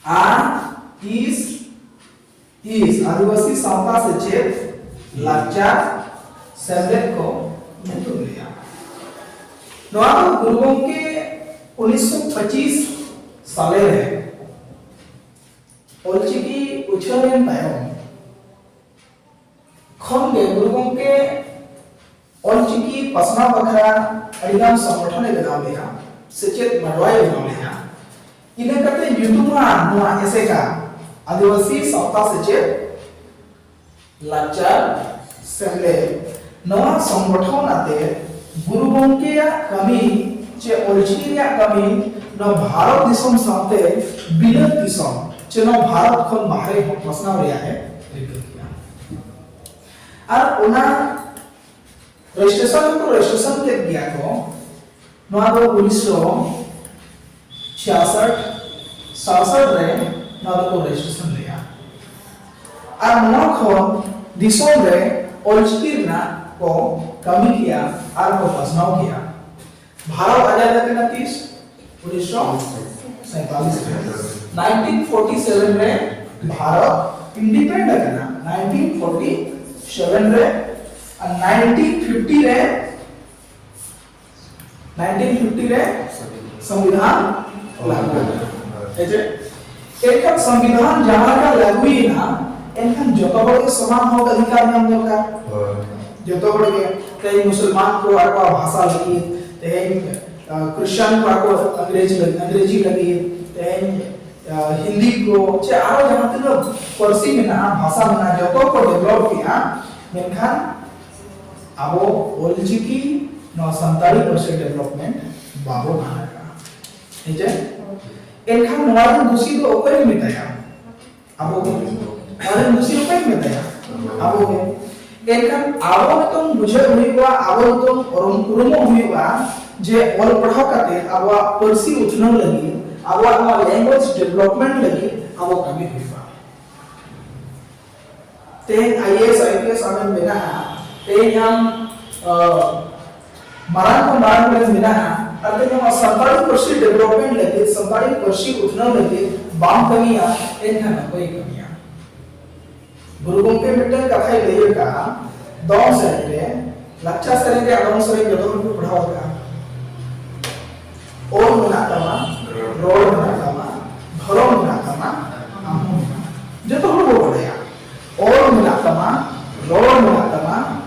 ᱟᱨ ᱤᱥ ᱤᱥ ᱟᱹᱫᱤᱵᱟᱹᱥᱤ ᱥᱟᱶᱛᱟ ᱥᱮᱪᱮᱫ ᱞᱟᱠᱪᱟᱨ ᱥᱮᱢᱞᱮᱫ ᱠᱚ ᱧᱩᱛᱩᱢ ᱞᱮᱫᱼᱟ᱾ ᱱᱚᱣᱟ ᱫᱚ ᱜᱩᱨᱩ ᱜᱚᱢᱠᱮ ᱩᱱᱤᱥᱥᱚ ᱯᱚᱸᱪᱤᱥ ᱥᱟᱞᱮ ᱨᱮ ᱚᱞᱪᱤᱠᱤ ᱩᱪᱷᱟᱹᱱ ᱮᱱ ᱛᱟᱭᱚᱢ ᱠᱷᱚᱱ ᱜᱮ ᱜᱩᱨᱩ ᱜᱚᱢᱠᱮ ᱚᱞᱪᱤᱠᱤ ᱯᱟᱥᱱᱟᱣ ᱵᱟᱠᱷᱨᱟ ᱟᱹᱰᱤᱜᱟᱱ ᱥᱚᱝᱜᱚᱴᱷᱚᱱ ᱮ ᱵᱮᱱᱟᱣ ᱞᱮᱫᱼᱟ, ᱥᱮᱪᱮᱫ ᱢᱟᱰᱣᱟᱭ ᱵᱮᱱᱟᱣ ᱞᱮᱫᱼᱟ᱾ ᱤᱱᱟᱹ ᱠᱟᱛᱮ ᱧᱩᱛᱩᱢᱟᱱ ᱱᱚᱣᱟ ᱮᱥᱮᱠᱟ, ᱟᱹᱫᱤᱵᱟᱹᱥᱤ ᱥᱟᱶᱛᱟ ᱥᱮᱪᱮᱫ ᱞᱟᱠᱪᱟᱨ ᱥᱮᱢᱞᱮᱫ, ᱱᱚᱣᱟ ᱥᱚᱝᱜᱚᱴᱷᱚᱱ ᱟᱛᱮ ᱜᱩᱨᱩ ᱜᱚᱢᱠᱮᱭᱟᱜ ᱠᱟᱹᱢᱤ ᱡᱮ ᱚᱞᱪᱤᱠᱤ ᱨᱮᱭᱟᱜ ᱠᱟᱹᱢᱤ ᱱᱚᱣᱟ ᱵᱷᱟᱨᱚᱛ ᱫᱤᱥᱚᱢ ᱥᱟᱶᱛᱮ ᱵᱤᱞᱟᱹᱛ ᱫᱤᱥᱚᱢ ᱪᱮ ᱱᱚᱣᱟ ᱵᱷᱟᱨᱚᱛ ᱠᱷᱚᱱ ᱵᱟᱦᱨᱮ ᱦᱚᱸ ᱯᱟᱥᱱᱟᱣ ᱨᱮᱭᱟᱜ ᱮ ᱨᱤᱠᱟᱹ ᱠᱮᱫᱟ᱾ ᱟᱨ ᱚᱱᱟ ᱨᱮᱡᱤᱥᱴᱨᱮᱥᱚᱱ ᱠᱚ ᱨᱮᱡᱤᱥᱴᱨᱮᱥᱚᱱ ᱠᱮᱫ ᱜᱮᱭᱟ ᱠᱚ᱾ ᱱᱚᱣᱟ ᱫᱚ ᱩᱱᱤᱥᱥᱚ ᱪᱷᱤᱭᱟᱥᱚᱴ ᱥᱟᱲᱥᱚᱴ ᱨᱮ ᱱᱚᱣᱟ ᱫᱚᱠᱚ ᱨᱮᱡᱤᱥᱴᱨᱮᱥᱚᱱ ᱞᱮᱫᱼᱟ᱾ ᱟᱨ ᱱᱚᱣᱟ ᱠᱷᱚᱱ ᱫᱤᱥᱚᱢ ᱨᱮ ᱚᱞᱪᱤᱠᱤ ᱨᱮᱱᱟᱜ ᱠᱚ ᱠᱟᱹᱢᱤ ᱠᱮᱜᱼᱟ ᱟᱨ ᱠᱚ ᱯᱟᱥᱱᱟᱣ ᱠᱮᱜᱼᱟ᱾ ᱵᱷᱟᱨᱚᱛ ᱟᱡᱟᱫ ᱟᱠᱟᱱᱟ ᱛᱤᱥ? ᱩᱱᱤᱥᱥᱚ ᱥᱟᱭᱛᱟᱞᱤᱥ ᱨᱮ᱾ ᱱᱟᱭᱤᱱᱴᱤᱱ ᱯᱷᱳᱨᱴᱤ ᱥᱮᱵᱷᱮᱱ ᱨᱮ ᱵᱷᱟᱨᱚᱛ ᱤᱱᱰᱤᱯᱮᱱᱰᱮᱱᱴ ᱟᱠᱟᱱᱟ᱾ ᱱᱟᱭᱤᱱᱴᱤᱱ ᱯᱷᱳᱨᱴᱤ ᱥᱮᱵᱷᱮᱱ ᱨᱮ ᱟᱨ ᱱᱟᱭᱤᱱᱴᱤᱱ ᱯᱷᱤᱯᱴᱤ ᱨᱮ, ᱱᱟᱭᱤᱱᱴᱤᱱ ᱯᱷᱤᱯᱴᱤ ᱨᱮ ᱥᱚᱝᱵᱤᱫᱷᱟᱱ ᱞᱟᱜᱩ ᱮᱱᱟ᱾ ᱦᱮᱸ ᱪᱮ? ᱮᱱᱠᱷᱟᱱ ᱥᱚᱝᱵᱤᱫᱷᱟᱱ ᱡᱟᱦᱟᱸ ᱞᱮᱠᱟ ᱞᱟᱹᱜᱩᱭᱮᱱᱟ, ᱮᱱᱠᱷᱟᱱ ᱡᱚᱛᱚ ᱦᱚᱲ ᱜᱮ ᱥᱚᱢᱟᱱ ᱦᱚᱠ ᱚᱫᱷᱤᱠᱟᱨ ᱧᱟᱢ ᱫᱚᱨᱠᱟᱨ᱾ ᱦᱳᱭ᱾ ᱡᱚᱛᱚ ᱦᱚᱲ ᱜᱮ, ᱛᱮᱦᱮᱧ ᱢᱩᱥᱚᱞᱢᱟᱱ ᱠᱚ ᱟᱠᱚᱣᱟᱜ ᱵᱷᱟᱥᱟ ᱞᱟᱹᱜᱤᱫ, ᱛᱮᱦᱮᱧ, ᱟ, ᱠᱨᱤᱥᱪᱟᱱ ᱠᱚ ᱟᱠᱚ ᱤᱝᱨᱮᱡᱤ ᱞᱟᱹᱜᱤᱫ, ᱤᱝᱨᱮᱡᱤ ᱞᱟᱹᱜᱤᱫ, ᱛᱮᱦᱮᱧ, ᱟ, ᱦᱤᱱᱫᱤ ᱠᱚ, ᱪᱮ ᱟᱨᱚ ᱡᱟᱦᱟᱸ ᱛᱤᱱᱟᱹᱜ ᱯᱟᱹᱨᱥᱤ ᱢᱮᱱᱟᱜᱼᱟ, ᱵᱷᱟᱥᱟ ᱢᱮᱱᱟᱜᱼᱟ, ᱡᱚᱛᱚ ᱠᱚ ᱰᱮᱵᱷᱞᱚᱯ ᱠᱮᱜᱼᱟ, ᱢᱮᱱᱠᱷᱟᱱ ᱟᱵᱚ ᱚᱞᱪᱤᱠᱤ ᱱᱚᱣᱟ ᱥᱟᱱᱛᱟᱲᱤ ᱯᱟᱹᱨᱥᱤ ᱰᱮᱵᱷᱞᱚᱯᱢᱮᱱᱴ ᱵᱟᱵᱚ ᱧᱟᱢ ᱟᱠᱟᱫᱼᱟ᱾ ᱦᱮᱸ ᱪᱮ? ᱮᱱᱠᱷᱟᱱ ᱱᱚᱣᱟ ᱨᱮᱱ ᱫᱩᱥᱤ ᱫᱚ ᱚᱠᱚᱭᱮᱢ ᱢᱮᱛᱟᱭᱟ? ᱟᱵᱚ ᱜᱮ᱾ ᱱᱚᱣᱟ ᱨᱮᱱ ᱫᱩᱥᱤ ᱚᱠᱚᱭᱮᱢ ᱢᱮᱛᱟᱭᱟ? ᱟᱵᱚ ᱜᱮ᱾ ᱮᱱᱠᱷᱟᱱ ᱟᱵᱚ ᱱᱤᱛᱚᱝ ᱵᱩᱡᱷᱟᱹᱣ ᱦᱩᱭᱩᱜᱼᱟ, ᱟᱵᱚ ᱱᱤᱛᱚᱝ ᱩᱨᱩᱢ, ᱩᱨᱩᱢᱚᱜ ᱦᱩᱭᱩᱜᱼᱟ ᱡᱮ ᱚᱞ ᱯᱟᱲᱦᱟᱣ ᱠᱟᱛᱮ ᱟᱵᱚᱣᱟᱜ ᱯᱟᱹᱨᱥᱤ ᱩᱛᱱᱟᱹᱣ ᱞᱟᱹᱜᱤᱫ, ᱟᱵᱚᱣᱟᱜ ᱱᱚᱣᱟ ᱞᱮᱝᱜᱩᱭᱮᱡᱽ ᱰᱮᱵᱷᱞᱚᱯᱢᱮᱱᱴ ᱞᱟᱹᱜᱤᱫ ᱟᱵᱚ ᱠᱟᱹᱢᱤ ᱦᱩᱭᱩᱜᱼᱟ᱾ ᱛᱮᱦᱮᱧ I A S, I P S ᱟᱢᱮᱢ ᱵᱮᱱᱟᱜᱼᱟ, ᱛᱮᱦᱮᱧ ᱟᱢ, ᱟ, ᱢᱟᱨᱟᱝ ᱠᱷᱚᱱ ᱢᱟᱨᱟᱝ ᱨᱮᱢ ᱵᱮᱱᱟᱜᱼᱟ, ᱟᱨ ᱛᱮᱦᱮᱧ ᱟᱢᱟᱜ ᱥᱟᱱᱛᱟᱲᱤ ᱯᱟᱹᱨᱥᱤ ᱰᱮᱵᱷᱞᱚᱯᱢᱮᱱᱴ ᱞᱟᱹᱜᱤᱫ, ᱥᱟᱱᱛᱟᱲᱤ ᱯᱟᱹᱨᱥᱤ ᱩᱛᱱᱟᱹᱣ ᱞᱟᱹᱜᱤᱫ ᱵᱟᱢ ᱠᱟᱹᱢᱤᱭᱟ, ᱮᱱᱠᱷᱟᱱ ᱚᱠᱚᱭᱮ ᱠᱟᱹᱢᱤᱭᱟ? ᱜᱩᱨᱩ ᱜᱚᱢᱠᱮ ᱢᱤᱫᱴᱟᱝ ᱠᱟᱛᱷᱟᱭ ᱞᱟᱹᱭ ᱟᱠᱟᱫᱼᱟ, ᱫᱚᱝ ᱥᱮᱨᱮᱧ ᱨᱮ, ᱞᱟᱠᱪᱟᱨ ᱥᱮᱨᱮᱧ ᱨᱮᱭᱟᱜ ᱫᱚᱝ ᱥᱮᱨᱮᱧ ᱡᱚᱛᱚ ᱦᱚᱲ ᱠᱚ ᱯᱟᱲᱦᱟᱣ ᱟᱠᱟᱫᱼᱟ᱾ ᱚᱞ ᱢᱮᱱᱟᱜ ᱛᱟᱢᱟ, ᱨᱚᱲ ᱢᱮᱱᱟᱜ ᱛᱟᱢᱟ, ᱫᱷᱚᱨᱚᱢ ᱢᱮᱱᱟᱜ ᱛᱟᱢᱟ, ᱟᱢ ᱦᱚᱸ ᱢᱮᱱᱟᱢ᱾ ᱡᱚᱛᱚ ᱦᱚᱲ ᱵᱚ ᱵᱟᱰᱟᱭᱟ, ᱚᱞ ᱢᱮᱱᱟᱜ ᱛᱟᱢᱟ, ᱨᱚᱲ ᱢᱮᱱᱟᱜ ᱛᱟᱢᱟ,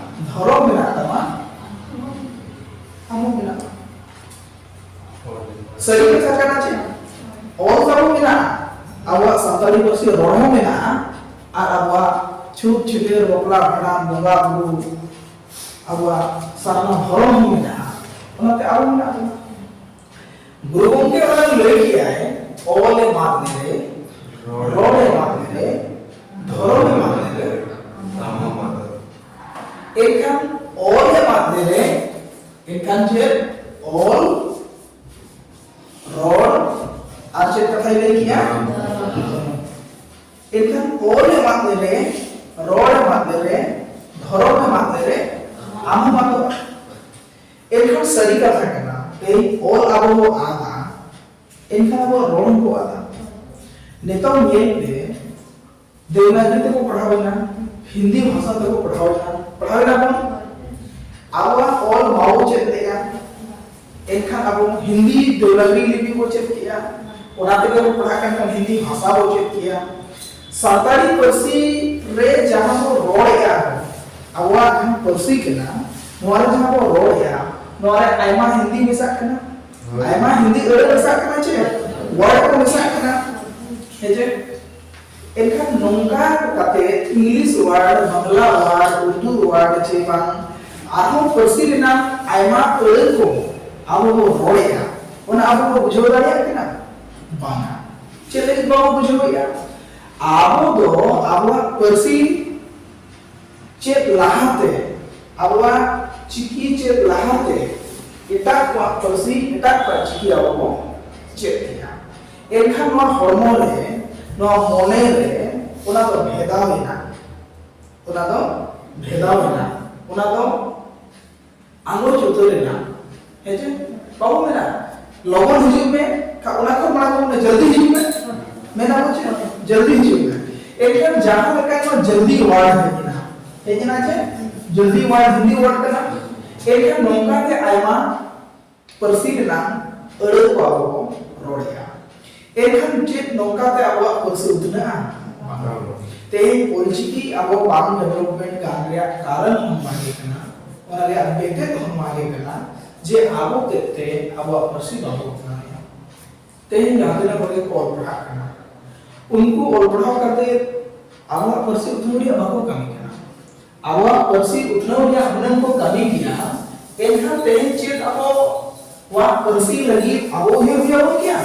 ᱫᱷᱚᱨᱚᱢ ᱢᱮᱱᱟᱜ ᱛᱟᱢᱟ, ᱟᱢ ᱦᱚᱸ ᱢᱮᱱᱟᱢ᱾ ᱥᱟᱹᱨᱤ ᱠᱟᱛᱷᱟ ᱠᱟᱱᱟ ᱪᱮ? ᱚᱞ ᱛᱟᱵᱚ ᱢᱮᱱᱟᱜᱼᱟ, ᱟᱵᱚᱣᱟᱜ ᱥᱟᱱᱛᱟᱲᱤ ᱯᱟᱹᱨᱥᱤ ᱨᱚᱲ ᱦᱚᱸ ᱢᱮᱱᱟᱜᱼᱟ, ᱟᱨ ᱟᱵᱚᱣᱟᱜ ᱪᱷᱩᱛ ᱪᱷᱟᱹᱴᱭᱟᱹᱨ, ᱵᱟᱯᱞᱟ, ᱵᱷᱟᱸᱰᱟᱱ, ᱵᱚᱸᱜᱟ ᱵᱩᱨᱩ, ᱟᱵᱚᱣᱟᱜ ᱥᱟᱨᱱᱟ ᱫᱷᱚᱨᱚᱢ ᱦᱚᱸ ᱢᱮᱱᱟᱜᱼᱟ᱾ ᱚᱱᱟᱛᱮ ᱟᱵᱚ ᱢᱮᱱᱟᱜ ᱵᱚᱱᱟ᱾ ᱜᱩᱨᱩ ᱜᱚᱢᱠᱮ ᱚᱱᱟ ᱞᱟᱹᱭ ᱠᱮᱜᱼᱟᱭ, ᱚᱞ ᱮ ᱢᱟᱫ ᱞᱮᱨᱮ, ᱨᱚᱲ ᱮ ᱢᱟᱫ ᱞᱮᱨᱮ, ᱫᱷᱚᱨᱚᱢ ᱮ ᱢᱟᱫ ᱞᱮᱨᱮ, ᱟᱢ ᱦᱚᱸ ᱢᱟᱫ ᱞᱮᱨᱮ᱾ ᱮᱱᱠᱷᱟᱱ ᱚᱞ ᱮ ᱢᱟᱫ ᱞᱮᱨᱮ, ᱮᱱᱠᱷᱟᱱ ᱪᱮᱫ? ᱚᱞ, ᱨᱚᱲ, ᱟᱨ ᱪᱮᱫ ᱠᱟᱛᱷᱟᱭ ᱞᱟᱹᱭ ᱠᱮᱜᱼᱟ? ᱮᱱᱠᱷᱟᱱ ᱚᱞ ᱮ ᱢᱟᱫ ᱞᱮᱨᱮ, ᱨᱚᱲ ᱮ ᱢᱟᱫ ᱞᱮᱨᱮ, ᱫᱷᱚᱨᱚᱢ ᱮ ᱢᱟᱫ ᱞᱮᱨᱮ, ᱟᱢ ᱦᱚᱸ ᱢᱟᱫᱚᱜ᱾ ᱮᱱᱠᱷᱟᱱ ᱥᱟᱹᱨᱤ ᱠᱟᱛᱷᱟ ᱠᱟᱱᱟ, ᱛᱮᱦᱮᱧ ᱚᱞ ᱟᱵᱚ ᱵᱚ ᱟᱫᱟ, ᱮᱱᱠᱷᱟᱱ ᱟᱵᱚ ᱨᱚᱲ ᱦᱚᱸᱵᱚ ᱟᱫᱟ᱾ ᱱᱤᱛᱚᱝ ᱧᱮᱞ ᱯᱮ, ᱫᱮᱵᱽᱱᱟᱜᱚᱨᱤ ᱛᱮᱠᱚ ᱯᱟᱲᱦᱟᱣ ᱮᱱᱟ, ᱦᱤᱱᱫᱤ ᱵᱷᱟᱥᱟ ᱛᱮᱠᱚ ᱯᱟᱲᱦᱟᱣ ᱮᱱᱟ, ᱯᱟᱲᱦᱟᱣ ᱮᱱᱟ ᱵᱚᱱ᱾ ᱟᱵᱚᱣᱟᱜ ᱚᱞ ᱵᱟᱵᱚ ᱪᱮᱫ ᱞᱮᱜᱼᱟ, ᱮᱱᱠᱷᱟᱱ ᱟᱵᱚ ᱦᱤᱱᱫᱤ ᱫᱮᱵᱽᱱᱟᱜᱚᱨᱤ ᱞᱤᱯᱤ ᱵᱚ ᱪᱮᱫ ᱠᱮᱜᱼᱟ, ᱚᱱᱟ ᱛᱮᱜᱮ ᱵᱚ ᱯᱟᱲᱦᱟᱜ ᱠᱟᱱ ᱠᱷᱟᱱ ᱦᱤᱱᱫᱤ ᱵᱷᱟᱥᱟ ᱵᱚ ᱪᱮᱫ ᱠᱮᱜᱼᱟ᱾ ᱥᱟᱱᱛᱟᱲᱤ ᱯᱟᱹᱨᱥᱤ ᱨᱮ ᱡᱟᱦᱟᱸ ᱵᱚ ᱨᱚᱲᱮᱜᱼᱟ, ᱟᱵᱚᱣᱟᱜ ᱡᱟᱦᱟᱸ ᱯᱟᱹᱨᱥᱤ ᱠᱟᱱᱟ, ᱱᱚᱣᱟ ᱨᱮ ᱡᱟᱦᱟᱸ ᱵᱚ ᱨᱚᱲᱮᱜᱼᱟ, ᱱᱚᱣᱟ ᱨᱮ ᱟᱭᱢᱟ ᱦᱤᱱᱫᱤ ᱢᱮᱥᱟᱜ ᱠᱟᱱᱟ, ᱦᱳᱭ᱾ ᱟᱭᱢᱟ ᱦᱤᱱᱫᱤ ᱟᱹᱲᱟᱹ ᱢᱮᱥᱟᱜ ᱠᱟᱱᱟ, ᱪᱮ ᱣᱟᱨᱰ ᱠᱚ ᱢᱮᱥᱟᱜ ᱠᱟᱱᱟ, ᱦᱮᱸ ᱪᱮ? ᱮᱱᱠᱷᱟᱱ ᱱᱚᱝᱠᱟ ᱠᱟᱛᱮ English word, Bangla word, Urdu word ᱪᱮ ᱵᱟᱝ ᱟᱨᱦᱚᱸ ᱯᱟᱹᱨᱥᱤ ᱨᱮᱱᱟᱜ ᱟᱭᱢᱟ ᱟᱹᱲᱟᱹ ᱠᱚ ᱟᱵᱚ ᱵᱚ ᱨᱚᱲᱮᱜᱼᱟ, ᱚᱱᱟ ᱟᱵᱚ ᱵᱚ ᱵᱩᱡᱷᱟᱹᱣ ᱫᱟᱲᱮᱭᱟᱜ ᱠᱟᱱᱟ? ᱵᱟᱝᱟ᱾ ᱪᱮᱫ ᱞᱟᱹᱜᱤᱫ ᱵᱟᱵᱚ ᱵᱩᱡᱷᱟᱹᱣᱮᱫᱼᱟ? ᱟᱵᱚ ᱫᱚ ᱟᱵᱚᱣᱟᱜ ᱯᱟᱹᱨᱥᱤ ᱪᱮᱫ ᱞᱟᱦᱟᱛᱮ, ᱟᱵᱚᱣᱟᱜ ᱪᱤᱠᱤ ᱪᱮᱫ ᱞᱟᱦᱟᱛᱮ ᱮᱴᱟᱜ ᱠᱚᱣᱟᱜ ᱯᱟᱹᱨᱥᱤ, ᱮᱴᱟᱜ ᱠᱚᱣᱟᱜ ᱪᱤᱠᱤ ᱟᱵᱚ ᱵᱚ ᱪᱮᱫ ᱠᱮᱜᱼᱟ᱾ ᱮᱱᱠᱷᱟᱱ ᱱᱚᱣᱟ ᱦᱚᱲᱢᱚ ᱨᱮ, ᱱᱚᱣᱟ ᱢᱚᱱᱮ ᱨᱮ ᱚᱱᱟ ᱫᱚ ᱵᱷᱮᱫᱟᱣ ᱮᱱᱟ, ᱚᱱᱟ ᱫᱚ ᱵᱷᱮᱫᱟᱣ ᱮᱱᱟ, ᱚᱱᱟ ᱫᱚ ᱟᱸᱜᱚᱪ ᱩᱛᱟᱹᱨ ᱮᱱᱟ᱾ ᱦᱮᱸ ᱪᱮ? ᱵᱟᱵᱚ ᱢᱮᱱᱟ, "ᱞᱚᱜᱚᱱ ᱦᱤᱡᱩᱜ ᱢᱮ", ᱠᱷᱟ-, ᱚᱱᱟ ᱠᱷᱚᱱ ᱢᱟᱲᱟᱝ ᱵᱚᱱ ᱢᱮᱱᱟ, "ᱡᱚᱞᱫᱤ ᱦᱤᱡᱩᱜ ᱢᱮ", ᱢᱮᱱᱟ ᱵᱚ ᱪᱮ? "ᱡᱚᱞᱫᱤ ᱦᱤᱡᱩᱜ ᱢᱮ"᱾ ᱮᱱᱠᱷᱟᱱ ᱡᱟᱦᱟᱸ ᱞᱮᱠᱟ ᱱᱚᱣᱟ ᱡᱚᱞᱫᱤ ᱣᱟᱨᱰ ᱦᱮᱡ ᱮᱱᱟ, ᱦᱮᱡ ᱮᱱᱟ ᱪᱮ? ᱡᱚᱞᱫᱤ ᱣᱟᱨᱰ ᱦᱤᱱᱫᱤ ᱣᱟᱨᱰ ᱠᱟᱱᱟ᱾ ᱮᱱᱠᱷᱟᱱ ᱱᱚᱝᱠᱟ ᱜᱮ ᱟᱭᱢᱟ ᱯᱟᱹᱨᱥᱤ ᱨᱮᱱᱟᱜ ᱟᱹᱲᱟᱹ ᱠᱚ ᱟᱵᱚ ᱵᱚ ᱨᱚᱲᱮᱜᱼᱟ᱾ ᱮᱱᱠᱷᱟᱱ ᱪᱮᱫ ᱱᱚᱝᱠᱟ ᱛᱮ ᱟᱵᱚᱣᱟᱜ ᱯᱟᱹᱨᱥᱤ ᱩᱛᱱᱟᱹᱜᱼᱟ? ᱵᱟᱝ᱾ ᱛᱮᱦᱮᱧ ᱚᱞᱪᱤᱠᱤ ᱟᱵᱚ ᱵᱟᱝ development ᱜᱟᱱ ᱨᱮᱭᱟᱜ ᱠᱟᱨᱚᱱ ᱦᱚᱸ ᱱᱚᱣᱟ ᱜᱮ ᱠᱟᱱᱟ, ᱚᱱᱟ ᱨᱮᱭᱟᱜ ᱢᱮᱛᱮᱫ ᱦᱚᱸ ᱱᱚᱣᱟ ᱜᱮ ᱠᱟᱱᱟ ᱡᱮ ᱟᱵᱚ ᱛᱮᱫ ᱛᱮ ᱟᱵᱚᱣᱟᱜ ᱯᱟᱹᱨᱥᱤ ᱵᱟᱵᱚ ᱩᱛᱱᱟᱹᱣᱮᱫᱼᱟ᱾ ᱛᱮᱦᱮᱧ ᱡᱟᱦᱟᱸ ᱛᱤᱱᱟᱹᱜ ᱦᱚᱲ ᱜᱮᱠᱚ ᱚᱞ ᱯᱟᱲᱦᱟᱜ ᱠᱟᱱᱟ, ᱩᱱᱠᱩ ᱚᱞ ᱯᱟᱲᱦᱟᱣ ᱠᱟᱛᱮ ᱟᱵᱚᱣᱟᱜ ᱯᱟᱹᱨᱥᱤ ᱩᱛᱱᱟᱹᱣ ᱨᱮᱭᱟᱜ ᱵᱟᱠᱚ ᱠᱟᱹᱢᱤ ᱠᱟᱱᱟ᱾ ᱟᱵᱚᱣᱟᱜ ᱯᱟᱹᱨᱥᱤ ᱩᱛᱱᱟᱹᱣ ᱨᱮᱭᱟᱜ ᱦᱩᱱᱟᱹᱝ ᱠᱚ ᱠᱟᱹᱢᱤ ᱠᱮᱭᱟ, ᱮᱱᱠᱷᱟᱱ ᱛᱮᱦᱮᱧ ᱪᱮᱫ ᱟᱵᱚ ᱠᱚᱣᱟᱜ ᱯᱟᱹᱨᱥᱤ ᱞᱟᱹᱜᱤᱫ ᱟᱵᱚ ᱩᱭᱦᱟᱹᱨ ᱦᱩᱭ ᱟᱵᱚᱱ ᱜᱮᱭᱟ,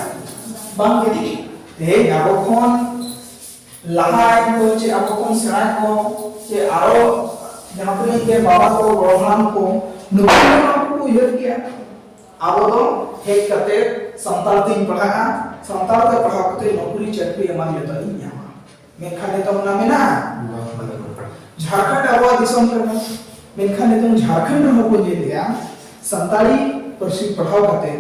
ᱵᱟᱝ ᱜᱮ? ᱛᱮᱦᱮᱧ ᱟᱵᱚ ᱠᱷᱚᱱ ᱞᱟᱦᱟ ᱠᱚ ᱪᱮ ᱟᱵᱚ ᱠᱷᱚᱱ ᱥᱮᱬᱟ ᱠᱚ ᱪᱮ ᱟᱨᱚ ᱡᱟᱦᱟᱸ ᱛᱤᱱᱟᱹᱜ ᱜᱮ ᱵᱟᱵᱟ ᱠᱚ, ᱜᱚᱲᱚᱢ ᱦᱟᱲᱟᱢ ᱠᱚ, ᱱᱩᱠᱩ ᱦᱚᱸ ᱱᱚᱣᱟ ᱠᱚᱠᱚ ᱩᱭᱦᱟᱹᱨ ᱜᱮᱭᱟ᱾ ᱟᱵᱚ ᱫᱚ ᱦᱮᱡ ᱠᱟᱛᱮ ᱥᱟᱱᱛᱟᱲ ᱛᱤᱧ ᱯᱟᱲᱦᱟᱜᱼᱟ, ᱥᱟᱱᱛᱟᱲ ᱛᱮ ᱯᱟᱲᱦᱟᱣ ᱠᱟᱛᱮ ᱱᱚᱠᱨᱤ ᱪᱟᱹᱠᱨᱤ ᱮᱢᱟᱱ ᱡᱚᱛᱚ ᱤᱧ ᱧᱟᱢᱟ᱾ ᱢᱮᱱᱠᱷᱟᱱ ᱱᱤᱛᱚᱝ ᱚᱱᱟ ᱢᱮᱱᱟᱜᱼᱟ? ᱡᱷᱟᱲᱠᱷᱚᱸᱰ ᱟᱵᱚᱣᱟᱜ ᱫᱤᱥᱚᱢ ᱠᱟᱱᱟ, ᱢᱮᱱᱠᱷᱟᱱ ᱱᱤᱛᱚᱝ ᱡᱷᱟᱲᱠᱷᱚᱸᱰ ᱨᱮᱦᱚᱸ ᱠᱚ ᱧᱮᱞᱮᱜᱼᱟ ᱥᱟᱱᱛᱟᱲᱤ ᱯᱟᱹᱨᱥᱤ ᱯᱟᱲᱦᱟᱣ ᱠᱟᱛᱮ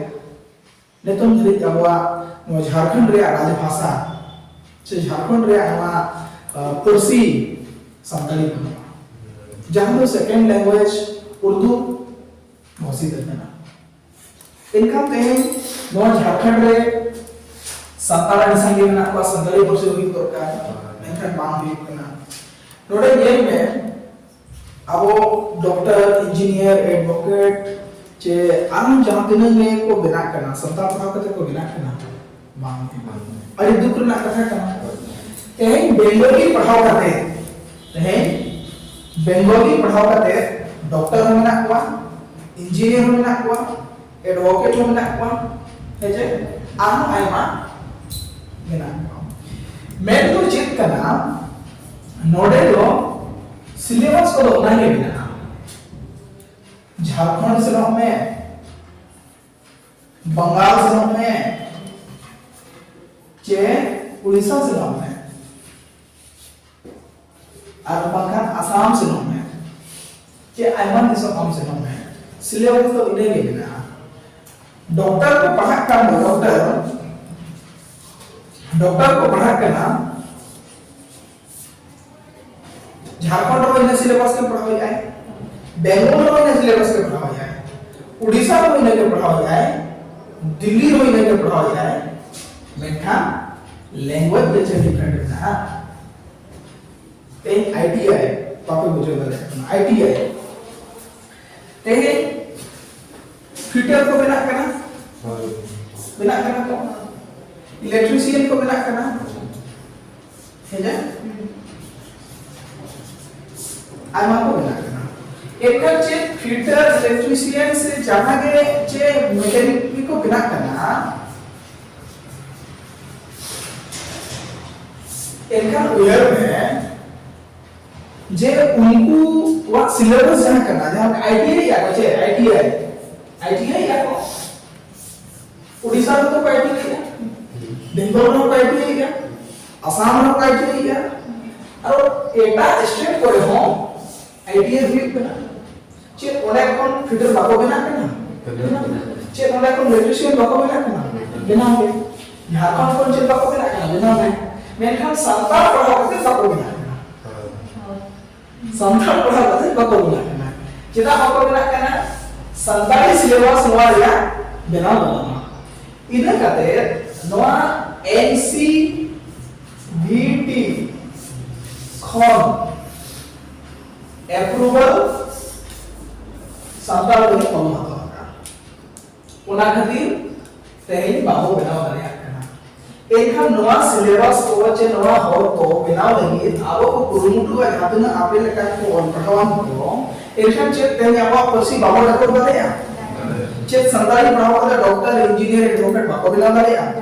ᱱᱤᱛᱚᱝ ᱫᱷᱟᱹᱨᱤᱡ ᱟᱵᱚᱣᱟᱜ ᱱᱚᱣᱟ ᱡᱷᱟᱲᱠᱷᱚᱸᱰ ᱨᱮᱭᱟᱜ ᱨᱟᱡᱽᱵᱷᱟᱥᱟ ᱥᱮ ᱡᱷᱟᱲᱠᱷᱚᱸᱰ ᱨᱮᱭᱟᱜ ᱱᱚᱣᱟ, ᱟ, ᱯᱟᱹᱨᱥᱤ ᱥᱟᱱᱛᱟᱲᱤ ᱵᱟᱹᱱᱩᱜᱼᱟ᱾ ᱡᱟᱦᱟᱸ ᱫᱚ second language ᱩᱨᱫᱩ ᱵᱷᱟᱹᱥᱤ ᱛᱮ ᱠᱟᱱᱟ᱾ ᱮᱱᱠᱷᱟᱱ ᱛᱮᱦᱮᱧ ᱱᱚᱣᱟ ᱡᱷᱟᱲᱠᱷᱚᱸᱰ ᱨᱮ ᱥᱟᱱᱛᱟᱲ ᱟᱹᱰᱤ ᱥᱟᱸᱜᱮ ᱢᱮᱱᱟᱜ ᱠᱚᱣᱟ, ᱥᱟᱱᱛᱟᱲᱤ ᱯᱟᱹᱨᱥᱤ ᱦᱩᱭᱩᱜ ᱫᱚᱨᱠᱟᱨ, ᱢᱮᱱᱠᱷᱟᱱ ᱵᱟᱝ ᱦᱩᱭᱩᱜ ᱠᱟᱱᱟ᱾ ᱱᱚᱰᱮ ᱧᱮᱞ ᱢᱮ, ᱟᱵᱚ ᱰᱚᱠᱴᱚᱨ, ᱤᱧᱡᱤᱱᱤᱭᱟᱨ, ᱮᱰᱵᱷᱚᱠᱮᱴ ᱪᱮ ᱟᱨᱦᱚᱸ ᱡᱟᱦᱟᱸ ᱛᱤᱱᱟᱹᱜ ᱜᱮ ᱠᱚ ᱵᱮᱱᱟᱜ ᱠᱟᱱᱟ, ᱥᱟᱱᱛᱟᱲ ᱯᱟᱲᱦᱟᱣ ᱠᱟᱛᱮ ᱠᱚ ᱵᱮᱱᱟᱜ ᱠᱟᱱᱟ, ᱵᱟᱝ, ᱵᱟᱝ᱾ ᱟᱹᱰᱤ ᱫᱩᱠ ᱨᱮᱱᱟᱜ ᱠᱟᱛᱷᱟ ᱠᱟᱱᱟ᱾ ᱛᱮᱦᱮᱧ ᱵᱮᱝᱜᱚᱞᱤ ᱯᱟᱲᱦᱟᱣ ᱠᱟᱛᱮ, ᱛᱮᱦᱮᱧ ᱵᱮᱝᱜᱚᱞᱤ ᱯᱟᱲᱦᱟᱣ ᱠᱟᱛᱮ ᱰᱚᱠᱴᱚᱨ ᱦᱚᱸ ᱢᱮᱱᱟᱜ ᱠᱚᱣᱟ, ᱤᱧᱡᱤᱱᱤᱭᱟᱨ ᱦᱚᱸ ᱢᱮᱱᱟᱜ ᱠᱚᱣᱟ, ᱮᱰᱵᱷᱚᱠᱮᱴ ᱦᱚᱸ ᱢᱮᱱᱟᱜ ᱠᱚᱣᱟ, ᱦᱮᱸ ᱪᱮ? ᱟᱨᱦᱚᱸ ᱟᱭᱢᱟ ᱢᱮᱱᱟᱜ ᱠᱚᱣᱟ᱾ ᱢᱮᱱ ᱫᱚ ᱪᱮᱫ ᱠᱟᱱᱟ? ᱱᱚᱰᱮ ᱫᱚ ᱥᱤᱞᱮᱵᱟᱥ ᱠᱚᱫᱚ ᱚᱱᱟ ᱜᱮ ᱢᱮᱱᱟᱜᱼᱟ᱾ ᱡᱷᱟᱲᱠᱷᱚᱸᱰ ᱥᱮᱱᱚᱜ ᱢᱮ, ᱵᱟᱝᱜᱟᱞ ᱥᱮᱱᱚᱜ ᱢᱮ, ᱪᱮ ᱩᱲᱤᱥᱥᱟ ᱥᱮᱱᱚᱜ ᱢᱮ, ᱟᱨ ᱵᱟᱝᱠᱷᱟᱱ ᱟᱥᱟᱢ ᱥᱮᱱᱚᱜ ᱢᱮ, ᱪᱮ ᱟᱭᱢᱟ ᱫᱤᱥᱚᱢ ᱟᱢ ᱥᱮᱱᱚᱜ ᱢᱮ, ᱥᱤᱞᱮᱵᱟᱥ ᱫᱚ ᱤᱱᱟᱹ ᱜᱮ ᱢᱮᱱᱟᱜᱼᱟ᱾ ᱰᱚᱠᱴᱚᱨ ᱠᱚ ᱯᱟᱲᱦᱟᱜ ᱠᱟᱱ ᱫᱚ, ᱰᱚᱠᱴᱚᱨ, ᱰᱚᱠᱴᱚᱨ ᱠᱚ ᱯᱟᱲᱦᱟᱜ ᱠᱟᱱᱟ, ᱡᱷᱟᱲᱠᱷᱚᱸᱰ ᱨᱮᱦᱚᱸ ᱤᱱᱟᱹ ᱥᱤᱞᱮᱵᱟᱥ ᱜᱮ ᱯᱟᱲᱦᱟᱣᱮᱫᱼᱟᱭ, ᱵᱮᱝᱜᱚᱞ ᱨᱮᱦᱚᱸ ᱤᱱᱟᱹ ᱥᱤᱞᱮᱵᱟᱥ ᱜᱮ ᱯᱟᱲᱦᱟᱣᱮᱫᱼᱟᱭ, ᱩᱰᱤᱥᱟ ᱨᱮᱦᱚᱸ ᱤᱱᱟᱹ ᱜᱮ ᱯᱟᱲᱦᱟᱣᱮᱫᱼᱟᱭ, ᱫᱤᱞᱞᱤ ᱨᱮᱦᱚᱸ ᱤᱱᱟᱹ ᱜᱮ ᱯᱟᱲᱦᱟᱣᱮᱫᱼᱟᱭ, ᱢᱮᱱᱠᱷᱟᱱ ᱞᱮᱝᱜᱩᱭᱮᱡᱽ ᱫᱚ ᱪᱮᱫ ᱰᱤᱯᱷᱟᱨᱮᱱᱴ ᱢᱮᱱᱟᱜᱼᱟ? ᱛᱮᱦᱮᱧ ᱟᱭ ᱴᱤ ᱟᱭ ᱵᱟᱯᱮ ᱵᱩᱡᱷᱟᱹᱣ ᱫᱟᱲᱮᱭᱟᱜ ᱠᱟᱱᱟ, ᱟᱭ ᱴᱤ ᱟᱭ᱾ ᱛᱮᱦᱮᱧ ᱯᱷᱤᱴᱟᱨ ᱠᱚ ᱵᱮᱱᱟᱜ ᱠᱟᱱᱟ, ᱦᱳᱭ᱾ ᱵᱮᱱᱟᱜ ᱠᱟᱱᱟ ᱠᱚ, ᱤᱞᱮᱠᱴᱨᱤᱥᱤᱭᱟᱱ ᱠᱚ ᱵᱮᱱᱟᱜ ᱠᱟᱱᱟ, ᱦᱮᱸ ᱡᱮ? ᱟᱭᱢᱟ ᱠᱚ ᱵᱮᱱᱟᱜ ᱠᱟᱱᱟ᱾ ᱮᱱᱠᱷᱟᱱ ᱪᱮᱫ ᱯᱷᱤᱴᱟᱨ, ᱤᱞᱮᱠᱴᱨᱤᱥᱤᱭᱟᱱ ᱥᱮ ᱡᱟᱦᱟᱸ ᱜᱮ ᱪᱮᱫ ᱢᱮᱠᱟᱱᱤᱠ ᱜᱮᱠᱚ ᱵᱮᱱᱟᱜ ᱠᱟᱱᱟ, ᱮᱱᱠᱷᱟᱱ ᱩᱭᱦᱟᱹᱨ ᱢᱮ ᱡᱮ ᱩᱱᱠᱩᱣᱟᱜ ᱥᱤᱞᱮᱵᱟᱥ ᱡᱟᱦᱟᱸ ᱠᱟᱱᱟ, ᱡᱟᱦᱟᱸ ᱟᱭ ᱴᱤ ᱟᱭ ᱮᱫᱼᱟ ᱠᱚ, ᱪᱮᱫ I T I, I T I ᱮᱫᱼᱟ ᱠᱚ, ᱳᱰᱤᱥᱟ ᱨᱮᱫᱚ ᱠᱚ ᱟᱭ ᱴᱤ ᱟᱭ ᱮᱫᱼᱟ, ᱵᱮᱝᱜᱚᱞ ᱨᱮᱦᱚᱸ ᱠᱚ ᱟᱭ ᱴᱤ ᱟᱭ ᱮᱫᱼᱟ, ᱟᱥᱟᱢ ᱨᱮᱦᱚᱸ ᱠᱚ ᱟᱭ ᱴᱤ ᱟᱭ ᱮᱫᱼᱟ, ᱟᱨᱚ ᱮᱴᱟᱜ ᱥᱴᱮᱴ ᱠᱚᱨᱮ ᱦᱚᱸ ᱟᱭ ᱴᱤ ᱟᱭ ᱦᱩᱭᱩᱜ ᱠᱟᱱᱟ᱾ ᱪᱮᱫ ᱚᱸᱰᱮ ᱠᱷᱚᱱ ᱯᱷᱤᱴᱟᱨ ᱵᱟᱠᱚ ᱵᱮᱱᱟᱜ ᱠᱟᱱᱟ? ᱵᱮᱱᱟᱜ ᱠᱟᱱᱟ᱾ ᱪᱮᱫ ᱚᱸᱰᱮ ᱠᱷᱚᱱ ᱤᱞᱮᱠᱴᱨᱤᱥᱤᱭᱟᱱ ᱵᱟᱠᱚ ᱵᱮᱱᱟᱜ ᱠᱟᱱᱟ? ᱵᱮᱱᱟᱜ ᱠᱟᱱᱟ᱾ ᱵᱮᱱᱟᱣ ᱜᱮ᱾ ᱡᱷᱟᱲᱠᱷᱚᱸᱰ ᱠᱷᱚᱱ ᱪᱮᱫ ᱵᱟᱠᱚ ᱵᱮᱱᱟᱜ ᱠᱟᱱᱟ? ᱵᱮᱱᱟᱣ ᱜᱮ᱾ ᱢᱮᱱᱠᱷᱟᱱ ᱥᱟᱱᱛᱟᱲ ᱯᱟᱲᱦᱟᱣ ᱠᱟᱛᱮ ᱵᱟᱠᱚ ᱵᱮᱱᱟᱜ ᱠᱟᱱᱟ᱾ ᱦᱳᱭ᱾ ᱥᱟᱱᱛᱟᱲ ᱯᱟᱲᱦᱟᱣ ᱠᱟᱛᱮ ᱵᱟᱠᱚ ᱵᱮᱱᱟᱜ ᱠᱟᱱᱟ᱾ ᱪᱮᱫᱟᱜ ᱵᱟᱠᱚ ᱵᱮᱱᱟᱜ ᱠᱟᱱᱟ? ᱥᱟᱱᱛᱟᱲᱤ ᱥᱤᱞᱮᱵᱟᱥ ᱱᱚᱣᱟ ᱨᱮᱭᱟᱜ ᱵᱮᱱᱟᱣ ᱵᱟᱹᱱᱩᱜᱼᱟ᱾ ᱤᱱᱟᱹ ᱠᱟᱛᱮ ᱱᱚᱣᱟ ᱮᱱ ᱥᱤ ᱵᱷᱤ ᱴᱤ ᱠᱷᱚᱱ ᱮᱯᱨᱩᱵᱷᱟᱞ ᱥᱟᱱᱛᱟᱲ ᱛᱮᱜᱮ ᱵᱟᱵᱚ ᱦᱟᱛᱟᱣ ᱟᱠᱟᱫᱼᱟ᱾ ᱚᱱᱟ ᱠᱷᱟᱹᱛᱤᱨ ᱛᱮᱦᱮᱧ ᱵᱟᱵᱚ ᱵᱮᱱᱟᱣ ᱫᱟᱲᱮᱭᱟᱜ ᱠᱟᱱᱟ᱾ ᱮᱱᱠᱷᱟᱱ ᱱᱚᱣᱟ ᱥᱤᱞᱮᱵᱟᱥ ᱠᱚ ᱪᱮ ᱱᱚᱣᱟ ᱦᱚᱨ ᱠᱚ ᱵᱮᱱᱟᱣ ᱞᱟᱹᱜᱤᱫ ᱟᱵᱚ ᱠᱚ ᱠᱩᱨᱩᱢᱩᱴᱩᱣᱟ, ᱡᱟᱦᱟᱸ ᱛᱤᱱᱟᱹᱜ ᱟᱯᱮ ᱞᱮᱠᱟᱱ ᱠᱚ ᱚᱞ ᱯᱟᱲᱦᱟᱣᱟᱱ ᱠᱚ, ᱮᱱᱠᱷᱟᱱ ᱪᱮᱫ ᱛᱮᱦᱮᱧ ᱟᱵᱚᱣᱟᱜ ᱯᱟᱹᱨᱥᱤ ᱵᱟᱵᱚ ᱨᱮᱠᱚᱨᱰ ᱫᱟᱲᱮᱭᱟᱜᱼᱟ? ᱪᱮᱫ ᱥᱟᱱᱛᱟᱲᱤ ᱯᱟᱲᱦᱟᱣ ᱠᱟᱛᱮ ᱰᱚᱠᱴᱚᱨ, ᱤᱧᱡᱤᱱᱤᱭᱟᱨ, ᱮᱰᱵᱷᱳᱠᱮᱴ ᱵᱟᱠᱚ ᱵᱮᱱᱟᱣ ᱫᱟᱲᱮᱭᱟᱜᱼᱟ?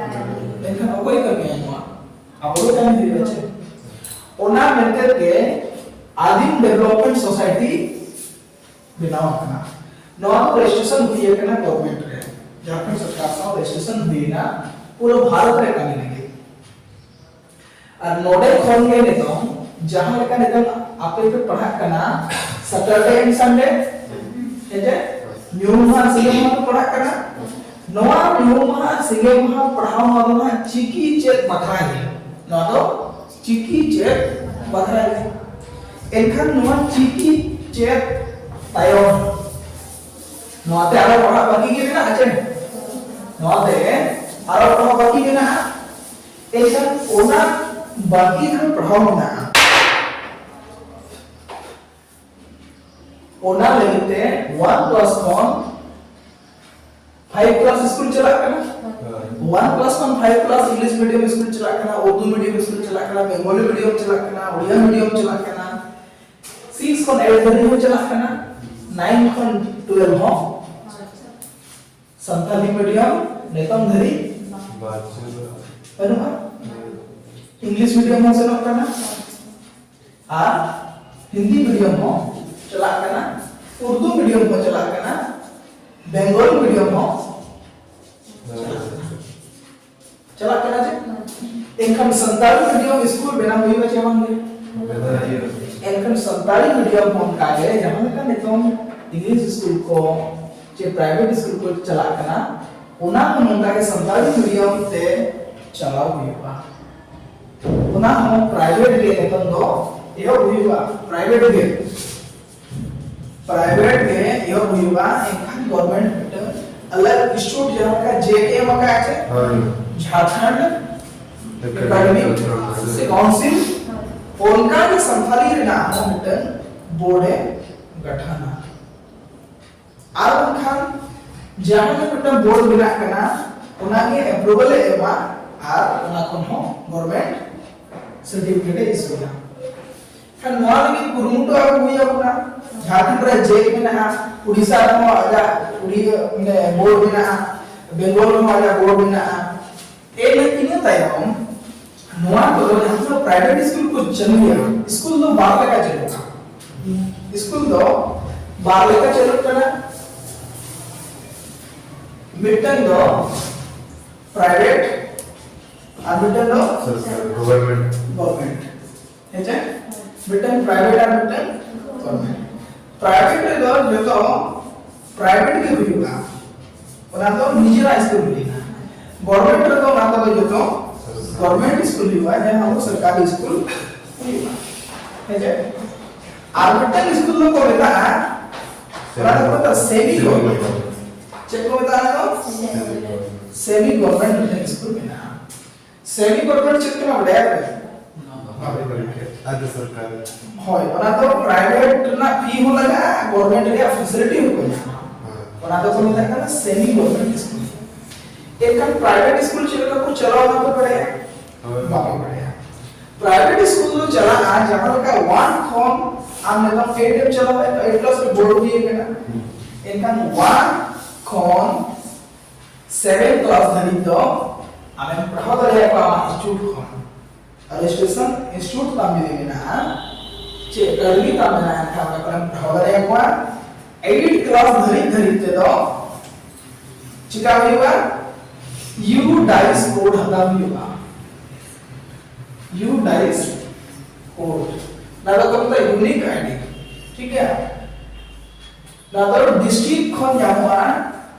ᱮᱱᱠᱷᱟᱱ ᱚᱠᱚᱭ ᱠᱟᱹᱢᱤᱭᱟ ᱱᱚᱣᱟ? ᱟᱵᱚ ᱜᱮ ᱠᱟᱹᱢᱤ ᱦᱩᱭᱩᱜᱼᱟ ᱪᱮ? ᱚᱱᱟ ᱢᱮᱱᱛᱮ ᱜᱮ ᱟᱹᱫᱤᱢ ᱰᱮᱵᱷᱞᱚᱯᱢᱮᱱᱴ ᱥᱳᱥᱟᱭᱴᱤ ᱵᱮᱱᱟᱣ ᱟᱠᱟᱱᱟ᱾ ᱱᱚᱣᱟ ᱫᱚ ᱨᱮᱡᱤᱥᱴᱨᱮᱥᱚᱱ ᱦᱩᱭ ᱟᱠᱟᱱᱟ ᱜᱚᱵᱷᱚᱨᱱᱢᱮᱱᱴ ᱨᱮ, ᱡᱷᱟᱲᱠᱷᱚᱸᱰ ᱥᱚᱨᱠᱟᱨ ᱥᱟᱶ ᱨᱮᱡᱤᱥᱴᱨᱮᱥᱚᱱ ᱦᱩᱭ ᱮᱱᱟ ᱯᱩᱨᱟᱹ ᱵᱷᱟᱨᱚᱛ ᱨᱮ ᱠᱟᱹᱢᱤ ᱞᱟᱹᱜᱤᱫ᱾ ᱟᱨ ᱱᱚᱰᱮ ᱠᱷᱚᱱ ᱜᱮ ᱱᱤᱛᱚᱝ ᱡᱟᱦᱟᱸ ᱞᱮᱠᱟ ᱱᱤᱛᱚᱝ ᱟᱯᱮ ᱯᱮ ᱯᱟᱲᱦᱟᱜ ᱠᱟᱱᱟ Saturday and Sunday, ᱦᱮᱸ ᱪᱮ? ᱧᱩᱦᱩᱢ ᱢᱟᱦᱟ ᱥᱤᱸᱜᱮ ᱢᱟᱦᱟ ᱯᱮ ᱯᱟᱲᱦᱟᱜ ᱠᱟᱱᱟ᱾ ᱱᱚᱣᱟ ᱧᱩᱦᱩᱢ ᱢᱟᱦᱟ ᱥᱤᱸᱜᱮ ᱢᱟᱦᱟ ᱯᱟᱲᱦᱟᱣ ᱱᱚᱣᱟ ᱫᱚ ᱱᱟᱦᱟᱜ ᱪᱤᱠᱤ ᱪᱮᱫ ᱵᱟᱠᱷᱨᱟ ᱜᱮ᱾ ᱱᱚᱣᱟ ᱫᱚ ᱪᱤᱠᱤ ᱪᱮᱫ ᱵᱟᱠᱷᱨᱟ ᱜᱮ᱾ ᱮᱱᱠᱷᱟᱱ ᱱᱚᱣᱟ ᱪᱤᱠᱤ ᱪᱮᱫ ᱛᱟᱭᱚᱢ ᱱᱚᱣᱟᱛᱮ ᱟᱨᱚ ᱯᱟᱲᱦᱟᱜ ᱵᱟᱹᱠᱤ ᱜᱮ ᱢᱮᱱᱟᱜᱼᱟ ᱪᱮ? ᱱᱚᱣᱟᱛᱮ ᱟᱨᱚ ᱯᱟᱲᱦᱟᱜ ᱵᱟᱹᱠᱤ ᱢᱮᱱᱟᱜᱼᱟ᱾ ᱮᱱᱠᱷᱟᱱ ᱚᱱᱟ ᱵᱟᱹᱠᱤ ᱡᱟᱦᱟᱸ ᱯᱟᱲᱦᱟᱣ ᱢᱮᱱᱟᱜᱼᱟ, ᱚᱱᱟ ᱞᱟᱹᱜᱤᱫ ᱛᱮ ᱚᱣᱟᱱ ᱠᱞᱟᱥ ᱠᱷᱚᱱ ᱯᱷᱟᱭᱤᱵᱷ ᱠᱞᱟᱥ ᱥᱠᱩᱞ ᱪᱟᱞᱟᱜ ᱠᱟᱱᱟ᱾ ᱦᱳᱭ᱾ ᱚᱣᱟᱱ ᱠᱞᱟᱥ ᱠᱷᱚᱱ five class English medium school ᱪᱟᱞᱟᱜ ᱠᱟᱱᱟ, ᱩᱨᱫᱩ ᱢᱤᱰᱤᱭᱟᱢ ᱥᱠᱩᱞ ᱪᱟᱞᱟᱜ ᱠᱟᱱᱟ, ᱵᱮᱝᱜᱚᱞᱤ ᱢᱤᱰᱤᱭᱟᱢ ᱪᱟᱞᱟᱜ ᱠᱟᱱᱟ, ᱩᱲᱤᱭᱟ ᱢᱤᱰᱤᱭᱟᱢ ᱪᱟᱞᱟᱜ ᱠᱟᱱᱟ, ᱥᱤᱠᱥ ᱠᱷᱚᱱ ᱮᱭᱤᱴ ᱫᱷᱟᱹᱵᱤᱡ ᱦᱚᱸ ᱪᱟᱞᱟᱜ ᱠᱟᱱᱟ᱾ ᱱᱟᱭᱤᱱ ᱠᱷᱚᱱ ᱴᱩᱭᱮᱞᱵᱷ ᱦᱚᱸ ᱥᱟᱱᱛᱟᱞᱤ ᱢᱤᱰᱤᱭᱟᱢ ᱱᱤᱛᱚᱝ ᱫᱷᱟᱹᱨᱤᱡ ᱵᱟᱹᱪᱩᱜᱼᱟ᱾ ᱤᱝᱞᱤᱥ ᱢᱤᱰᱤᱭᱟᱢ ᱦᱚᱸ ᱥᱮᱱᱚᱜ ᱠᱟᱱᱟ, ᱟᱨ ᱦᱤᱱᱫᱤ ᱢᱤᱰᱤᱭᱟᱢ ᱦᱚᱸ ᱪᱟᱞᱟᱜ ᱠᱟᱱᱟ, ᱩᱨᱫᱩ ᱢᱤᱰᱤᱭᱟᱢ ᱦᱚᱸ ᱪᱟᱞᱟᱜ ᱠᱟᱱᱟ, ᱵᱮᱝᱜᱚᱞ ᱢᱤᱰᱤᱭᱟᱢ ᱦᱚᱸ ᱪᱟᱞᱟᱜ ᱠᱟᱱᱟ᱾ ᱪᱟᱞᱟᱜ ᱠᱟᱱᱟ ᱪᱮ? ᱮᱱᱠᱷᱟᱱ ᱥᱟᱱᱛᱟᱲᱤ ᱢᱤᱰᱤᱭᱟᱢ ᱥᱠᱩᱞ ᱵᱮᱱᱟᱣ ᱦᱩᱭᱩᱜᱼᱟ ᱪᱮ ᱵᱟᱝ ᱜᱮ? ᱮᱱᱠᱷᱟᱱ ᱥᱟᱱᱛᱟᱲᱤ ᱢᱤᱰᱤᱭᱟᱢ ᱦᱚᱸ ᱚᱱᱠᱟ ᱜᱮ, ᱡᱟᱦᱟᱸ ᱞᱮᱠᱟ ᱱᱤᱛᱚᱝ ᱤᱝᱞᱤᱥ ᱥᱠᱩᱞ ᱠᱚ ᱪᱮ ᱯᱨᱟᱭᱵᱷᱮᱴ ᱥᱠᱩᱞ ᱠᱚ ᱪᱟᱞᱟᱜ ᱠᱟᱱᱟ, ᱚᱱᱟ ᱦᱚᱸ ᱱᱚᱝᱠᱟ ᱜᱮ ᱥᱟᱱᱛᱟᱲᱤ ᱢᱤᱰᱤᱭᱟᱢ ᱛᱮ ᱪᱟᱞᱟᱣ ᱦᱩᱭᱩᱜᱼᱟ᱾ ᱚᱱᱟ ᱦᱚᱸ ᱯᱨᱟᱭᱵᱷᱮᱴ ᱜᱮ ᱱᱤᱛᱚᱝ ᱫᱚ ᱮᱦᱚᱵ ᱦᱩᱭᱩᱜᱼᱟ, ᱯᱨᱟᱭᱵᱷᱮᱴ ᱜᱮ᱾ ᱯᱨᱟᱭᱵᱷᱮᱴ ᱜᱮ ᱮᱦᱚᱵ ᱦᱩᱭᱩᱜᱼᱟ, ᱮᱱᱠᱷᱟᱱ ᱜᱚᱵᱷᱚᱨᱢᱮᱱᱴ ᱢᱤᱫᱴᱟᱝ ᱟᱞᱟᱜᱽ ᱤᱱᱥᱴᱤᱴᱭᱩᱴ ᱡᱟᱦᱟᱸ ᱞᱮᱠᱟ ᱡᱮ ᱠᱮ ᱮᱢ ᱟᱠᱟᱫ ᱪᱮ? ᱦᱳᱭ᱾ ᱡᱷᱟᱲᱠᱷᱚᱸᱰ ᱮᱠᱟᱰᱮᱢᱤ ᱮᱠᱟᱰᱮᱢᱤ ᱥᱮ ᱠᱟᱣᱩᱱᱥᱤᱞ, ᱚᱱᱠᱟ ᱜᱮ ᱥᱟᱱᱛᱷᱟᱞᱤ ᱨᱮᱱᱟᱜ ᱦᱚᱸ ᱢᱤᱫᱴᱟᱝ ᱵᱳᱨᱰ ᱮ ᱜᱚᱴᱷᱚᱱᱟ᱾ ᱟᱨ ᱵᱟᱝᱠᱷᱟᱱ ᱡᱟᱦᱟᱸ ᱜᱮ ᱢᱤᱫᱴᱟᱝ ᱵᱳᱨᱰ ᱵᱮᱱᱟᱜ ᱠᱟᱱᱟ, ᱚᱱᱟ ᱜᱮ ᱮᱯᱨᱩᱵᱷᱟᱞ ᱮ ᱮᱢᱟ ᱟᱨ ᱚᱱᱟ ᱠᱷᱚᱱ ᱦᱚᱸ ᱜᱚᱵᱷᱚᱨᱢᱮᱱᱴ ᱥᱟᱨᱴᱤᱯᱷᱤᱠᱮᱴ ᱮ ᱤᱥᱩᱭᱟ᱾ ᱠᱷᱟᱱ ᱱᱚᱣᱟ ᱞᱟᱹᱜᱤᱫ ᱠᱩᱨᱩᱢᱩᱴᱩ ᱟᱹᱜᱩ ᱦᱩᱭ ᱟᱵᱚᱱᱟ᱾ ᱡᱷᱟᱲᱠᱷᱚᱸᱰ ᱨᱮ ᱡᱮᱠ ᱢᱮᱱᱟᱜᱼᱟ, ᱩᱲᱤᱥᱥᱟ ᱨᱮᱦᱚᱸ ᱟᱡᱟᱜ ᱩᱲᱤᱭᱟᱹ ᱢᱟᱱᱮ ᱵᱳᱨᱰ ᱢᱮᱱᱟᱜᱼᱟ, ᱵᱮᱝᱜᱚᱞ ᱨᱮᱦᱚᱸ ᱟᱡᱟᱜ ᱵᱳᱨᱰ ᱢᱮᱱᱟᱜᱼᱟ᱾ ᱮᱱ ᱤᱱᱟᱹ ᱛᱟᱭᱚᱢ ᱱᱚᱣᱟ ᱠᱚᱫᱚ ᱡᱟᱦᱟᱸ ᱛᱤᱱᱟᱹᱜ ᱯᱨᱟᱭᱵᱷᱮᱴ ᱥᱠᱩᱞ ᱠᱚ ᱪᱟᱹᱞᱩᱭᱟ, ᱥᱠᱩᱞ ᱫᱚ ᱵᱟᱨ ᱞᱮᱠᱟ ᱪᱟᱹᱞᱩᱜᱼᱟ᱾ ᱥᱠᱩᱞ ᱫᱚ ᱵᱟᱨ ᱞᱮᱠᱟ ᱪᱟᱹᱞᱩᱜ ᱠᱟᱱᱟ, ᱢᱤᱫᱴᱟᱝ ᱫᱚ ᱯᱨᱟᱭᱵᱷᱮᱴ ᱟᱨ ᱢᱤᱫᱴᱟᱝ ᱫᱚ ᱥᱚᱨᱠᱟᱨ, ᱜᱚᱵᱷᱚᱨᱢᱮᱱᱴ᱾ ᱜᱚᱵᱷᱚᱨᱢᱮᱱᱴ᱾ ᱦᱮᱸ ᱪᱮ? ᱢᱤᱫᱴᱟᱝ ᱯᱨᱟᱭᱵᱷᱮᱴ ᱟᱨ ᱢᱤᱫᱴᱟᱝ ᱜᱚᱵᱷᱚᱨᱢᱮᱱᱴ᱾ ᱯᱨᱟᱭᱵᱷᱮᱴ ᱨᱮᱫᱚ ᱡᱚᱛᱚ ᱯᱨᱟᱭᱵᱷᱮᱴ ᱜᱮ ᱦᱩᱭᱩᱜᱼᱟ, ᱚᱱᱟ ᱫᱚ ᱱᱤᱡᱮᱨᱟᱜ ᱥᱠᱩᱞ ᱦᱩᱭᱩᱜᱼᱟ᱾ ᱜᱚᱵᱷᱚᱨᱢᱮᱱᱴ ᱨᱮᱫᱚ ᱚᱱᱟ ᱠᱚᱫᱚ ᱡᱚᱛᱚ ᱜᱚᱵᱷᱚᱨᱢᱮᱱᱴ ᱥᱠᱩᱞ ᱦᱩᱭᱩᱜᱼᱟ, ᱡᱟᱦᱟᱸ ᱟᱵᱚ ᱥᱚᱨᱠᱟᱨᱤ ᱥᱠᱩᱞ ᱦᱩᱭᱩᱜᱼᱟ᱾ ᱦᱮᱸ ᱪᱮ? ᱟᱨ ᱢᱤᱫᱴᱟᱝ ᱥᱠᱩᱞ ᱫᱚᱠᱚ ᱢᱮᱛᱟᱜᱼᱟ, ᱚᱱᱟ ᱫᱚᱠᱚ ᱢᱮᱛᱟᱜᱼᱟ ᱥᱮᱢᱤ ᱜᱚᱵᱷᱚᱨᱢᱮᱱᱴ᱾ ᱪᱮᱫ ᱠᱚ ᱢᱮᱛᱟᱜᱼᱟ ᱚᱱᱟ ᱫᱚ? ᱥᱮᱢᱤ ᱜᱚᱵᱷᱚᱨᱢᱮᱱᱴ ᱢᱤᱫᱴᱟᱝ ᱥᱠᱩᱞ ᱢᱮᱱᱟᱜᱼᱟ᱾ ᱥᱮᱢᱤ ᱜᱚᱵᱷᱚᱨᱢᱮᱱᱴ ᱪᱮᱫ ᱠᱟᱱᱟ ᱵᱟᱰᱟᱭᱟ ᱯᱮ? ᱟᱫᱚ ᱥᱚᱨᱠᱟᱨ᱾ ᱦᱳᱭ, ᱚᱱᱟ ᱫᱚ ᱯᱨᱟᱭᱵᱷᱮᱴ ᱨᱮᱱᱟᱜ ᱯᱷᱤ ᱦᱚᱸ ᱞᱟᱜᱟᱜᱼᱟ, ᱜᱚᱵᱷᱚᱨᱢᱮᱱᱴ ᱨᱮᱭᱟᱜ ᱯᱷᱮᱥᱤᱞᱤᱴᱤ ᱦᱚᱸᱠᱚ ᱧᱟᱢᱟ᱾ ᱦᱮᱸ᱾ ᱚᱱᱟ ᱫᱚᱠᱚ ᱢᱮᱛᱟᱜ ᱠᱟᱱᱟ ᱥᱮᱢᱤ ᱜᱚᱵᱷᱚᱨᱢᱮᱱᱴ ᱥᱠᱩᱞ᱾ ᱮᱱᱠᱷᱟᱱ ᱯᱨᱟᱭᱵᱷᱮᱴ ᱥᱠᱩᱞ ᱪᱮᱫ ᱞᱮᱠᱟ ᱠᱚ ᱪᱟᱞᱟᱣᱟ ᱚᱱᱟ ᱯᱮ ᱵᱟᱰᱟᱭᱟ? ᱦᱳᱭ᱾ ᱵᱟᱯᱮ ᱵᱟᱰᱟᱭᱟ᱾ ᱯᱨᱟᱭᱵᱷᱮᱴ ᱥᱠᱩᱞ ᱫᱚ ᱪᱟᱞᱟᱜᱼᱟ ᱡᱟᱦᱟᱸ ᱞᱮᱠᱟ ᱚᱣᱟᱱ ᱠᱷᱚᱱ ᱟᱢ ᱱᱤᱛᱚᱜ ᱮᱭᱤᱴ ᱮᱢ ᱪᱟᱞᱟᱣ ᱮᱱ ᱮᱭᱤᱴ ᱠᱞᱟᱥ ᱨᱮ ᱵᱳᱨᱰ ᱦᱩᱭ ᱟᱠᱟᱱᱟ᱾ ᱮᱱᱠᱷᱟᱱ ᱚᱣᱟᱱ ᱠᱷᱚᱱ ᱥᱮᱵᱷᱮᱱ ᱠᱞᱟᱥ ᱫᱷᱟᱹᱵᱤᱡ ᱫᱚ ᱟᱢᱮᱢ ᱯᱟᱲᱦᱟᱣ ᱫᱟᱲᱮᱭᱟᱠᱚᱣᱟ ᱟᱢᱟᱜ ᱤᱱᱥᱴᱤᱴᱭᱩᱴ ᱠᱷᱚᱱ᱾ ᱨᱮᱡᱤᱥᱴᱨᱮᱥᱚᱱ ᱤᱱᱥᱴᱤᱴᱭᱩᱴ ᱛᱟᱢ ᱡᱩᱫᱤ ᱢᱮᱱᱟᱜᱼᱟ, ᱪᱮᱫ ᱮᱠᱟᱰᱮᱢᱤ ᱛᱟᱢ ᱢᱮᱱᱟᱜᱼᱟ, ᱮᱱᱠᱷᱟᱱ ᱚᱸᱰᱮ ᱠᱷᱚᱱᱮᱢ ᱯᱟᱲᱦᱟᱣ ᱫᱟᱲᱮᱭᱟᱠᱚᱣᱟ᱾ ᱮᱭᱤᱴ ᱠᱞᱟᱥ ᱫᱷᱟᱹᱨᱤᱡ ᱫᱷᱟᱹᱨᱤᱡ ᱛᱮᱫᱚ ᱪᱮᱠᱟ ᱦᱩᱭᱩᱜᱼᱟ? ᱭᱩ ᱰᱟᱭᱤᱥ ᱠᱳᱰ ᱦᱟᱛᱟᱣ ᱦᱩᱭᱩᱜᱼᱟ᱾ ᱭᱩ ᱰᱟᱭᱤᱥ ᱠᱳᱰ, ᱱᱚᱣᱟ ᱫᱚ ᱢᱮᱛᱟᱜ ᱤᱭᱩᱱᱤᱠ ᱟᱭᱰᱤ᱾ ᱴᱷᱤᱠ ᱜᱮᱭᱟ? ᱱᱚᱣᱟ ᱫᱚ ᱰᱤᱥᱴᱨᱤᱠᱴ ᱠᱷᱚᱱ ᱧᱟᱢᱚᱜᱼᱟ,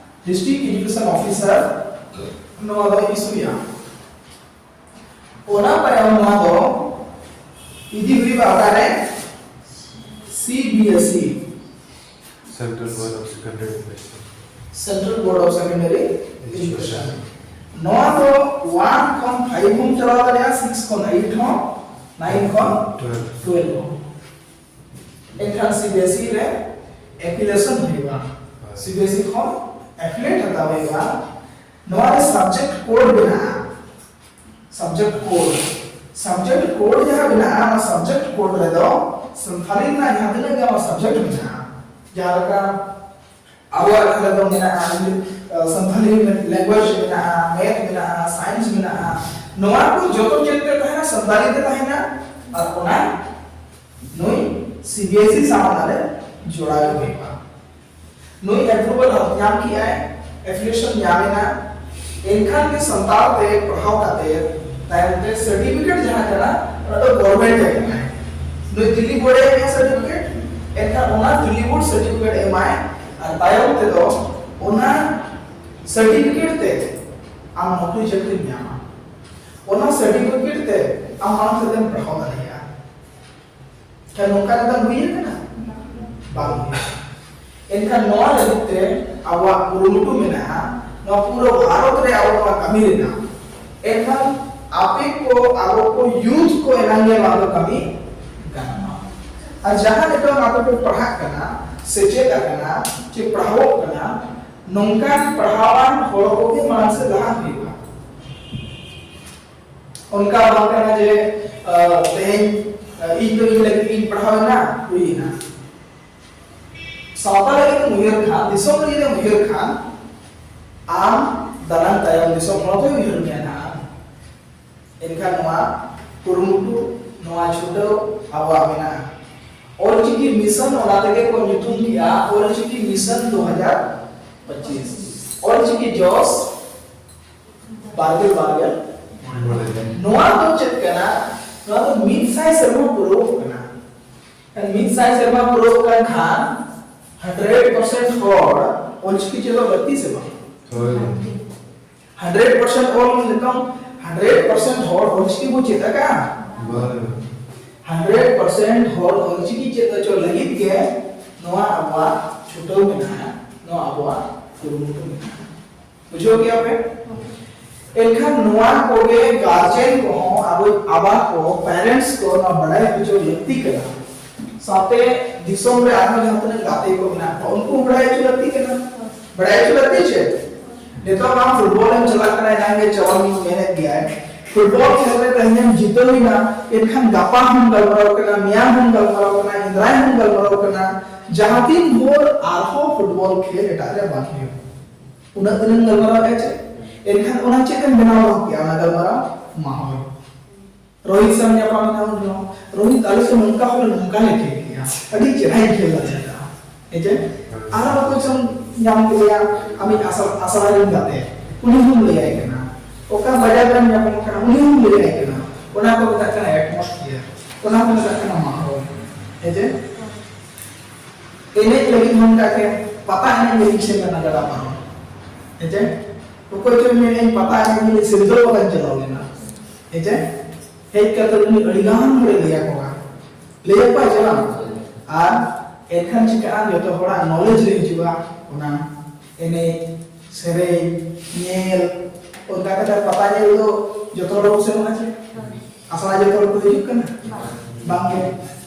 ᱰᱤᱥᱴᱨᱤᱠᱴ ᱮᱰᱩᱠᱮᱥᱚᱱ ᱚᱯᱷᱤᱥᱟᱨ ᱱᱚᱣᱟ ᱫᱚ ᱤᱥᱩᱭᱟ᱾ ᱚᱱᱟ ᱛᱟᱭᱚᱢ ᱱᱚᱣᱟ ᱫᱚ ᱤᱫᱤ ᱦᱩᱭᱩᱜᱼᱟ ᱚᱠᱟᱨᱮ? C B S E, Central Board of Secondary Education. Central Board of Secondary Education. ᱱᱚᱣᱟ ᱫᱚ ᱚᱣᱟᱱ ᱠᱷᱚᱱ ᱯᱷᱟᱭᱤᱵᱷ ᱦᱚᱸᱢ ᱪᱟᱞᱟᱣ ᱫᱟᱲᱮᱭᱟᱜᱼᱟ, ᱥᱤᱠᱥ ᱠᱷᱚᱱ ᱮᱭᱤᱴ ᱦᱚᱸ, ᱱᱟᱭᱤᱱ ᱠᱷᱚᱱ ᱴᱩᱭᱮᱞᱵᱷ᱾ ᱴᱩᱭᱮᱞᱵᱷ ᱦᱚᱸ᱾ ᱮᱱᱠᱷᱟᱱ ᱥᱤ ᱵᱤ ᱮᱥ ᱤ ᱨᱮ ᱮᱯᱷᱤᱞᱤᱭᱮᱥᱚᱱ ᱦᱩᱭᱩᱜᱼᱟ, ᱦᱳᱭ᱾ ᱥᱤ ᱵᱤ ᱮᱥ ᱤ ᱠᱷᱚᱱ ᱮᱯᱷᱤᱞᱤᱭᱮᱴ ᱦᱟᱛᱟᱣ ᱦᱩᱭᱩᱜᱼᱟ᱾ ᱱᱚᱣᱟ ᱨᱮ ᱥᱟᱵᱡᱮᱠᱴ ᱠᱳᱰ ᱢᱮᱱᱟᱜᱼᱟ, ᱥᱟᱵᱡᱮᱠᱴ ᱠᱳᱰ, ᱥᱟᱵᱡᱮᱠᱴ ᱠᱳᱰ ᱡᱟᱦᱟᱸ ᱢᱮᱱᱟᱜᱼᱟ, ᱚᱱᱟ ᱥᱟᱵᱡᱮᱠᱴ ᱠᱳᱰ ᱨᱮᱫᱚ ᱥᱟᱱᱛᱟᱲᱤ ᱨᱮᱱᱟᱜ ᱡᱟᱦᱟᱸ ᱛᱤᱱᱟᱹᱜ ᱜᱮ ᱟᱵᱚ ᱥᱟᱵᱡᱮᱠᱴ ᱢᱮᱱᱟᱜᱼᱟ, ᱡᱟᱦᱟᱸ ᱞᱮᱠᱟ ᱟᱵᱚᱣᱟᱜ ᱡᱟᱦᱟᱸ ᱫᱚ ᱢᱮᱱᱟᱜᱼᱟ, ᱥᱟᱱᱛᱟᱲᱤ ᱞᱮᱝᱜᱩᱭᱮᱡᱽ ᱢᱮᱱᱟᱜᱼᱟ, ᱢᱮᱛᱷ ᱢᱮᱱᱟᱜᱼᱟ, ᱥᱟᱭᱮᱱᱥ ᱢᱮᱱᱟᱜᱼᱟ, ᱱᱚᱣᱟ ᱠᱚ ᱡᱚᱛᱚ ᱪᱮᱫ ᱛᱮ ᱛᱟᱦᱮᱱᱟ? ᱥᱟᱱᱛᱟᱲᱤ ᱛᱮ ᱛᱟᱦᱮᱱᱟ᱾ ᱟᱨ ᱚᱱᱟ ᱱᱩᱭ ᱥᱤ ᱵᱤ ᱮᱥ ᱤ ᱥᱟᱶ ᱚᱱᱟᱨᱮ ᱡᱚᱲᱟᱣ ᱦᱩᱭᱩᱜᱼᱟ᱾ ᱱᱩᱭ ᱮᱯᱨᱩᱵᱷᱟᱞ ᱧᱟᱢ ᱠᱮᱜᱼᱟᱭ, ᱮᱯᱷᱤᱞᱤᱭᱮᱥᱚᱱ ᱧᱟᱢ ᱮᱱᱟ, ᱮᱱᱠᱷᱟᱱ ᱜᱮ ᱥᱟᱱᱛᱟᱲ ᱛᱮ ᱯᱟᱲᱦᱟᱣ ᱠᱟᱛᱮ ᱛᱟᱭᱚᱢ ᱛᱮ ᱥᱟᱨᱴᱤᱯᱷᱤᱠᱮᱴ ᱡᱟᱦᱟᱸ ᱠᱟᱱᱟ, ᱚᱱᱟ ᱫᱚ ᱜᱚᱵᱷᱚᱨᱱᱢᱮᱱᱴ ᱮ ᱮᱢᱟᱭ᱾ ᱱᱩᱭ ᱫᱤᱞᱞᱤ ᱵᱳᱨᱰ ᱮ ᱮᱢᱟᱭ ᱥᱟᱨᱴᱤᱯᱷᱤᱠᱮᱴ, ᱮᱱᱠᱷᱟᱱ ᱚᱱᱟ ᱫᱤᱞᱞᱤ ᱵᱳᱨᱰ ᱥᱟᱨᱴᱤᱯᱷᱤᱠᱮᱴ ᱮ ᱮᱢᱟᱭ᱾ ᱟᱨ ᱛᱟᱭᱚᱢ ᱛᱮᱫᱚ ᱚᱱᱟ ᱥᱟᱨᱴᱤᱯᱷᱤᱠᱮᱴ ᱛᱮ ᱟᱢ ᱱᱚᱠᱨᱤ ᱪᱟᱹᱠᱨᱤᱢ ᱧᱟᱢᱟ᱾ ᱚᱱᱟ ᱥᱟᱨᱴᱤᱯᱷᱤᱠᱮᱴ ᱛᱮ ᱟᱢ ᱢᱟᱲᱟᱝ ᱥᱮᱫ ᱮᱢ ᱯᱟᱲᱦᱟᱣ ᱫᱟᱲᱮᱭᱟᱜᱼᱟ᱾ ᱠᱷᱟᱱ ᱱᱚᱝᱠᱟ ᱱᱮᱛᱟᱨ ᱦᱩᱭ ᱟᱠᱟᱱᱟ? ᱵᱟᱝ ᱦᱩᱭ ᱟᱠᱟᱱᱟ᱾ ᱮᱱᱠᱷᱟᱱ ᱱᱚᱣᱟ ᱞᱟᱹᱜᱤᱫ ᱛᱮ ᱟᱵᱚᱣᱟᱜ ᱠᱩᱨᱩᱢᱩᱴᱩ ᱢᱮᱱᱟᱜᱼᱟ, ᱱᱚᱣᱟ ᱯᱩᱨᱟᱹ ᱵᱷᱟᱨᱚᱛ ᱨᱮ ᱟᱵᱚ ᱱᱚᱣᱟ ᱠᱟᱹᱢᱤ ᱨᱮᱱᱟᱜ᱾ ᱮᱱᱠᱷᱟᱱ ᱟᱯᱮ ᱠᱚ, ᱟᱵᱚ ᱠᱚ ᱭᱩᱛᱷ ᱠᱚ ᱮᱱᱟᱝ ᱜᱮ ᱱᱚᱣᱟ ᱫᱚ ᱠᱟᱹᱢᱤ ᱜᱟᱱᱚᱜᱼᱟ᱾ ᱟᱨ ᱡᱟᱦᱟᱸ ᱱᱤᱛᱚᱜ ᱟᱯᱮ ᱯᱮ ᱯᱟᱲᱦᱟᱜ ᱠᱟᱱᱟ, ᱥᱮᱪᱮᱫ ᱟᱠᱟᱱᱟ, ᱪᱮ ᱯᱟᱲᱦᱟᱣᱚᱜ ᱠᱟᱱᱟ, ᱱᱚᱝᱠᱟᱱ ᱯᱟᱲᱦᱟᱣᱟᱱ ᱦᱚᱲ ᱠᱚᱜᱮ ᱢᱟᱲᱟᱝ ᱥᱮᱫ ᱞᱟᱦᱟ ᱦᱩᱭᱩᱜᱼᱟ᱾ ᱚᱱᱠᱟ ᱵᱟᱝ ᱠᱟᱱᱟ ᱡᱮ ᱛᱮᱦᱮᱧ ᱤᱧ ᱫᱚ ᱤᱧ ᱞᱟᱹᱜᱤᱫ ᱤᱧ ᱯᱟᱲᱦᱟᱣ ᱮᱱᱟ, ᱦᱩᱭ ᱮᱱᱟ᱾ ᱥᱟᱶᱛᱟ ᱞᱟᱹᱜᱤᱫ ᱮᱢ ᱩᱭᱦᱟᱹᱨ ᱠᱷᱟᱱ, ᱫᱤᱥᱚᱢ ᱞᱟᱹᱜᱤᱫ ᱮᱢ ᱩᱭᱦᱟᱹᱨ ᱠᱷᱟᱱ, ᱟᱢ ᱫᱟᱨᱟᱭ ᱛᱟᱭᱚᱢ ᱫᱤᱥᱚᱢ ᱦᱚᱲ ᱠᱚᱭ ᱩᱭᱦᱟᱹᱨ ᱢᱮᱭᱟ ᱱᱟᱦᱟᱜ᱾ ᱮᱱᱠᱷᱟᱱ ᱱᱚᱣᱟ ᱠᱩᱨᱩᱢᱩᱴᱩ, ᱱᱚᱣᱟ ᱪᱷᱩᱴᱟᱹᱣ ᱟᱵᱚᱣᱟᱜ ᱢᱮᱱᱟᱜᱼᱟ᱾ ᱚᱞᱪᱤᱠᱤ ᱢᱤᱥᱚᱱ, ᱚᱱᱟ ᱛᱮᱜᱮ ᱠᱚ ᱧᱩᱛᱩᱢ ᱠᱮᱜᱼᱟ ᱚᱞᱪᱤᱠᱤ ᱢᱤᱥᱚᱱ ᱫᱩ ᱦᱟᱡᱟᱨ ᱯᱚᱸᱪᱤᱥ᱾ ᱚᱞᱪᱤᱠᱤ ᱡᱚᱥ ᱵᱟᱨᱜᱮᱞ ᱵᱟᱨᱜᱮᱞ᱾ ᱱᱚᱣᱟ ᱫᱚ ᱪᱮᱫ ᱠᱟᱱᱟ? ᱱᱚᱣᱟ ᱫᱚ ᱢᱤᱫ ᱥᱟᱭ ᱥᱮᱨᱢᱟ ᱯᱩᱨᱟᱹᱣ ᱠᱟᱱᱟ᱾ ᱢᱤᱫ ᱥᱟᱭ ᱥᱮᱨᱢᱟ ᱯᱩᱨᱟᱹᱣ ᱠᱟᱱ ᱠᱷᱟᱱ ᱦᱟᱱᱰᱨᱮᱰ ᱯᱟᱨᱥᱮᱱᱴ ᱦᱚᱲ ᱚᱞᱪᱤᱠᱤ ᱪᱮᱫᱚᱜ ᱞᱟᱹᱠᱛᱤ ᱥᱮ ᱵᱟᱝ? ᱦᱳᱭ᱾ ᱦᱟᱱᱰᱨᱮᱰ ᱯᱟᱨᱥᱮᱱᱴ ᱚᱞ ᱱᱤᱛᱚᱝ ᱦᱟᱱᱰᱨᱮᱰ ᱯᱟᱨᱥᱮᱱᱴ ᱦᱚᱲ ᱚᱞᱪᱤᱠᱤ ᱵᱚ ᱪᱮᱫ ᱟᱠᱟᱫᱼᱟ? ᱵᱟᱝ᱾ ᱦᱟᱱᱰᱨᱮᱰ ᱯᱟᱨᱥᱮᱱᱴ ᱦᱚᱲ ᱚᱞᱪᱤᱠᱤ ᱪᱮᱫ ᱦᱚᱪᱚ ᱞᱟᱹᱜᱤᱫ ᱜᱮ ᱱᱚᱣᱟ ᱟᱵᱚᱣᱟᱜ ᱪᱷᱩᱴᱟᱹᱣ ᱢᱮᱱᱟᱜᱼᱟ, ᱱᱚᱣᱟ ᱟᱵᱚᱣᱟᱜ ᱠᱩᱨᱩᱢᱩᱴᱩ ᱢᱮᱱᱟᱜᱼᱟ᱾ ᱵᱩᱡᱷᱟᱹᱣ ᱠᱮᱜᱼᱟ ᱯᱮ? ᱮᱱᱠᱷᱟᱱ ᱱᱚᱣᱟ ᱠᱚᱜᱮ ᱜᱟᱨᱡᱮᱱ ᱠᱚᱦᱚᱸ ᱟᱵᱚ ᱟᱵᱟᱨ ᱠᱚ ᱯᱮᱨᱮᱱᱴᱥ ᱠᱚ ᱱᱚᱣᱟ ᱵᱟᱲᱟᱭ ᱦᱚᱪᱚ ᱞᱟᱹᱠᱛᱤ ᱠᱟᱱᱟ᱾ ᱥᱟᱶᱛᱮ ᱫᱤᱥᱚᱢ ᱨᱮ ᱟᱨᱦᱚᱸ ᱡᱟᱦᱟᱸ ᱛᱤᱱᱟᱹᱜ ᱜᱟᱛᱮ ᱠᱚ ᱢᱮᱱᱟᱜ ᱠᱚᱣᱟ ᱩᱱᱠᱩ ᱦᱚᱸ ᱵᱟᱲᱟᱭ ᱦᱚᱪᱚ ᱞᱟᱹᱠᱛᱤ ᱠᱟᱱᱟ᱾ ᱵᱟᱲᱟᱭ ᱦᱚᱪᱚ ᱞᱟᱹᱠᱛᱤ ᱪᱮᱫ? ᱱᱤᱛᱚᱜ ᱟᱢ ᱯᱷᱩᱴᱵᱚᱞ ᱮᱢ ᱪᱟᱞᱟᱜ ᱠᱟᱱᱟ, ᱮᱱᱟᱝ ᱜᱮ ᱪᱟᱞᱟᱣ ᱢᱮᱱᱮᱫ ᱜᱮᱭᱟᱭ, ᱯᱷᱩᱴᱵᱚᱞ ᱠᱷᱮᱞ ᱨᱮ ᱛᱮᱦᱮᱧ ᱮᱢ ᱡᱤᱛᱟᱹᱣ ᱮᱱᱟ, ᱮᱱᱠᱷᱟᱱ ᱜᱟᱯᱟ ᱦᱚᱸᱢ ᱜᱟᱞᱢᱟᱨᱟᱣ ᱠᱟᱱᱟ, ᱢᱮᱭᱟᱝ ᱦᱚᱸᱢ ᱜᱟᱞᱢᱟᱨᱟᱣ ᱠᱟᱱᱟ, ᱮᱸᱫᱽᱨᱟᱭ ᱦᱚᱸᱢ ᱜᱟᱞᱢᱟᱨᱟᱣ ᱠᱟᱱᱟ, ᱡᱟᱦᱟᱸ ᱛᱤᱱ ᱵᱷᱳᱨ ᱟᱨᱦᱚᱸ ᱯᱷᱩᱴᱵᱚᱞ ᱠᱷᱮᱞ ᱮᱴᱟᱜ ᱨᱮ ᱵᱟᱝ ᱦᱩᱭᱩᱜᱼᱟ᱾ ᱩᱱᱟᱹᱜ ᱫᱤᱱᱮᱢ ᱜᱟᱞᱢᱟᱨᱟᱣ ᱠᱮᱫᱼᱟ ᱪᱮ? ᱮᱱᱠᱷᱟᱱ ᱚᱱᱟ ᱪᱮᱫ ᱮᱢ ᱵᱮᱱᱟᱣ ᱫᱚᱦᱚ ᱠᱮᱫᱼᱟ? ᱚᱱᱟ ᱜᱟᱞᱢᱟᱨᱟᱣ ᱢᱟᱦᱚᱞ᱾ ᱨᱳᱦᱤᱛ ᱥᱟᱶ ᱧᱟᱯᱟᱢ ᱮᱱᱟ ᱩᱱ ᱦᱚᱸ, "ᱨᱳᱦᱤᱛ, ᱟᱞᱮ ᱥᱮᱫ ᱱᱚᱝᱠᱟ ᱦᱚᱞᱮ ᱱᱚᱝᱠᱟ ᱞᱮ ᱠᱷᱮᱞ ᱠᱮᱫᱼᱟ, ᱟᱹᱰᱤ ᱪᱮᱦᱨᱟᱧ ᱠᱷᱮᱞ ᱫᱟᱲᱮᱭᱟᱫᱟ᱾" ᱦᱮᱸ ᱪᱮ? ᱟᱨ ᱚᱠᱚᱭ ᱪᱚᱢ ᱧᱟᱢ ᱠᱮᱫᱮᱭᱟ, ᱟᱢᱤᱡ ᱟᱥᱲᱟ, ᱟᱥᱲᱟ ᱨᱮᱱ ᱜᱟᱛᱮ, ᱩᱱᱤ ᱦᱚᱸᱢ ᱞᱟᱹᱭᱟᱭ ᱠᱟᱱᱟ᱾ ᱚᱠᱟ ᱵᱟᱡᱟᱨ ᱨᱮᱢ ᱧᱟᱯᱟᱢ ᱠᱟᱱᱟ, ᱩᱱᱤ ᱦᱚᱸᱢ ᱞᱟᱹᱭᱟᱭ ᱠᱟᱱᱟ᱾ ᱚᱱᱟ ᱠᱚ ᱢᱮᱛᱟᱜ ᱠᱟᱱᱟ ᱮᱴᱢᱚᱥᱯᱷᱤᱭᱟᱨ, ᱚᱱᱟ ᱠᱚ ᱢᱮᱛᱟᱜ ᱠᱟᱱᱟ ᱢᱟᱦᱚᱞ᱾ ᱦᱮᱸ ᱪᱮ? ᱮᱱᱮᱡ ᱞᱟᱹᱜᱤᱫ ᱦᱚᱸ ᱚᱱᱠᱟ ᱜᱮ, ᱯᱟᱛᱟ ᱮᱱᱮᱡ ᱞᱟᱹᱜᱤᱫ ᱥᱮᱱ ᱞᱮᱱᱟ ᱜᱟᱰᱟ ᱯᱟᱨᱚᱢ᱾ ᱦᱮᱸ ᱪᱮ? ᱚᱠᱚᱭ ᱪᱚᱭ ᱢᱮᱱᱮᱫ, "ᱤᱧ ᱯᱟᱛᱟ ᱮᱱᱮᱡ ᱞᱟᱹᱜᱤᱫ ᱥᱤᱞᱫᱟᱹ ᱯᱟᱛᱟᱧ ᱪᱟᱞᱟᱣ ᱞᱮᱱᱟ᱾" ᱦᱮᱸ ᱪᱮ? ᱦᱮᱡ ᱠᱟᱛᱮ ᱩᱱᱤ ᱟᱹᱰᱤ ᱜᱟᱱ ᱦᱚᱲᱮ ᱞᱟᱹᱭ ᱟᱠᱚᱣᱟ, ᱞᱟᱹᱭ ᱟᱠᱚᱣᱟ ᱪᱮ ᱵᱟᱝ? ᱟᱨ ᱮᱱᱠᱷᱟᱱ ᱪᱤᱠᱟᱹᱜᱼᱟ? ᱡᱚᱛᱚ ᱦᱚᱲᱟᱜ ᱱᱚᱞᱮᱡᱽ ᱨᱮ ᱦᱤᱡᱩᱜᱼᱟ, ᱚᱱᱟ ᱮᱱᱮᱡ, ᱥᱮᱨᱮᱧ, ᱧᱮᱞ, ᱚᱱᱠᱟ ᱠᱟᱛᱮ ᱯᱟᱛᱟ ᱧᱮᱞ ᱫᱚ ᱡᱚᱛᱚ ᱦᱚᱲ ᱠᱚ ᱥᱮᱱᱚᱜᱼᱟ ᱪᱮ? ᱟᱥᱲᱟ ᱡᱚᱛᱚ ᱦᱚᱲ ᱠᱚ ᱦᱤᱡᱩᱜ ᱠᱟᱱᱟ? ᱵᱟᱝ ᱜᱮ᱾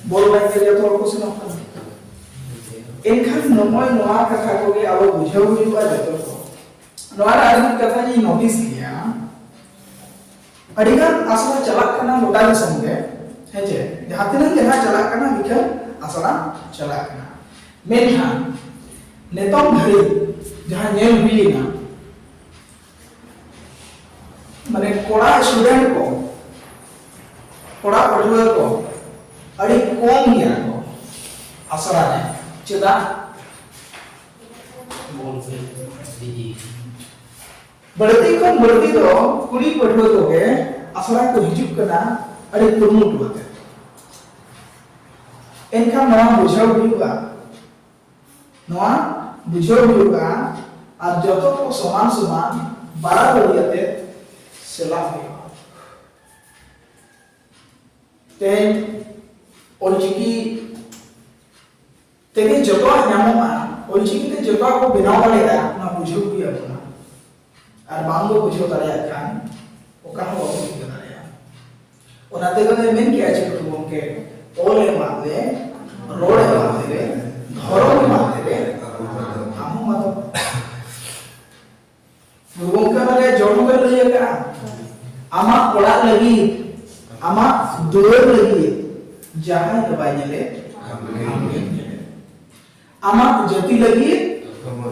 ᱵᱚᱞ ᱮᱱᱮᱡ ᱧᱮᱞ ᱡᱚᱛᱚ ᱦᱚᱲ ᱠᱚ ᱥᱮᱱᱚᱜ ᱠᱟᱱᱟ? ᱮᱱᱠᱷᱟᱱ ᱱᱚᱜᱼᱚᱭ ᱱᱚᱣᱟ ᱠᱟᱛᱷᱟ ᱠᱚᱜᱮ ᱟᱵᱚ ᱵᱩᱡᱷᱟᱹᱣ ᱦᱩᱭᱩᱜᱼᱟ ᱡᱚᱛᱚ ᱠᱚ᱾ ᱱᱚᱣᱟ ᱨᱮ ᱟᱨ ᱢᱤᱫ ᱠᱟᱛᱷᱟ ᱤᱧ ᱱᱳᱴᱤᱥ ᱠᱮᱭᱟ, ᱟᱹᱰᱤᱜᱟᱱ ᱟᱥᱲᱟ ᱪᱟᱞᱟᱜ ᱠᱟᱱᱟ ᱜᱚᱴᱟ ᱫᱤᱥᱚᱢ ᱜᱮ, ᱦᱮᱸ ᱪᱮ? ᱡᱟᱦᱟᱸ ᱛᱤᱱᱟᱹᱜ ᱜᱮ ᱦᱟᱸᱜ ᱪᱟᱞᱟᱜ ᱠᱟᱱᱟ, ᱢᱤᱫᱴᱟᱝ ᱟᱥᱲᱟ ᱪᱟᱞᱟᱜ ᱠᱟᱱᱟ᱾ ᱢᱮᱱᱠᱷᱟᱱ ᱱᱤᱛᱚᱝ ᱫᱷᱟᱹᱨᱤᱡ ᱡᱟᱦᱟᱸ ᱧᱮᱞ ᱦᱩᱭ ᱮᱱᱟ, ᱢᱟᱱᱮ ᱠᱚᱲᱟ student ᱠᱚ, ᱠᱚᱲᱟ ᱯᱟᱹᱴᱷᱩᱣᱟᱹ ᱠᱚ ᱟᱹᱰᱤ ᱠᱚᱢ ᱜᱮᱭᱟ ᱠᱚ ᱟᱥᱲᱟ ᱨᱮ᱾ ᱪᱮᱫᱟᱜ? ᱵᱟᱹᱲᱛᱤ ᱠᱷᱚᱱ ᱵᱟᱹᱲᱛᱤ ᱫᱚ ᱠᱩᱲᱤ ᱯᱟᱹᱴᱷᱩᱣᱟᱹ ᱠᱚᱜᱮ ᱟᱥᱲᱟ ᱠᱚ ᱦᱤᱡᱩᱜ ᱠᱟᱱᱟ ᱟᱹᱰᱤ ᱠᱩᱨᱩᱢᱩᱴᱩ ᱟᱛᱮ᱾ ᱮᱱᱠᱷᱟᱱ ᱱᱚᱣᱟ ᱵᱩᱡᱷᱟᱹᱣ ᱦᱩᱭᱩᱜᱼᱟ, ᱱᱚᱣᱟ ᱵᱩᱡᱷᱟᱹᱣ ᱦᱩᱭᱩᱜᱼᱟ ᱟᱨ ᱡᱚᱛᱚ ᱠᱚ ᱥᱚᱢᱟᱱ ᱥᱚᱢᱟᱱ ᱵᱟᱨᱟᱵᱟᱹᱨᱤ ᱟᱛᱮ ᱪᱟᱞᱟᱜ ᱦᱩᱭᱩᱜᱼᱟ᱾ ᱛᱮᱦᱮᱧ ᱚᱞᱪᱤᱠᱤ ᱛᱮᱜᱮ ᱡᱚᱛᱚᱣᱟᱜ ᱧᱟᱢᱚᱜᱼᱟ, ᱚᱞᱪᱤᱠᱤ ᱛᱮ ᱡᱚᱛᱚᱣᱟᱜ ᱠᱚ ᱵᱮᱱᱟᱣ ᱫᱟᱲᱮᱭᱟᱜᱼᱟ, ᱚᱱᱟ ᱵᱩᱡᱷᱟᱹᱣ ᱦᱩᱭ ᱟᱵᱚᱱᱟ᱾ ᱟᱨ ᱵᱟᱝ ᱵᱚ ᱵᱩᱡᱷᱟᱹᱣ ᱫᱟᱲᱮᱭᱟᱜ ᱠᱷᱟᱱ ᱚᱠᱟ ᱦᱚᱸ ᱵᱟᱵᱚ ᱪᱤᱠᱟᱹ ᱫᱟᱲᱮᱭᱟᱜᱼᱟ᱾ ᱚᱱᱟ ᱛᱮᱜᱮ ᱞᱮ ᱢᱮᱱ ᱠᱮᱜᱼᱟ ᱪᱮ ᱜᱩᱨᱩ ᱜᱚᱢᱠᱮ, ᱚᱞ ᱮᱢᱟᱜ ᱞᱮ, ᱨᱚᱲ ᱮᱢᱟᱜ ᱞᱮ, ᱫᱷᱚᱨᱚᱢ ᱮᱢᱟᱜ ᱞᱮ, ᱟᱢ ᱦᱚᱸ ᱢᱟᱫᱚ᱾ ᱜᱩᱨᱩ ᱜᱚᱢᱠᱮ ᱚᱱᱟ ᱨᱮᱭᱟᱜ ᱡᱚᱲ ᱦᱚᱸ ᱞᱟᱹᱭ ᱟᱠᱟᱫᱼᱟ, ᱟᱢᱟᱜ ᱚᱲᱟᱜ ᱞᱟᱹᱜᱤᱫ, ᱟᱢᱟᱜ ᱫᱩᱣᱟᱹᱨ ᱞᱟᱹᱜᱤᱫ ᱡᱟᱦᱟᱸᱭ ᱫᱚ ᱵᱟᱭ ᱧᱮᱞᱮᱫ, ᱟᱢ ᱜᱮᱢ ᱧᱮᱞᱮᱫ᱾ ᱟᱢᱟᱜ ᱡᱟᱹᱛᱤ ᱞᱟᱹᱜᱤᱫ,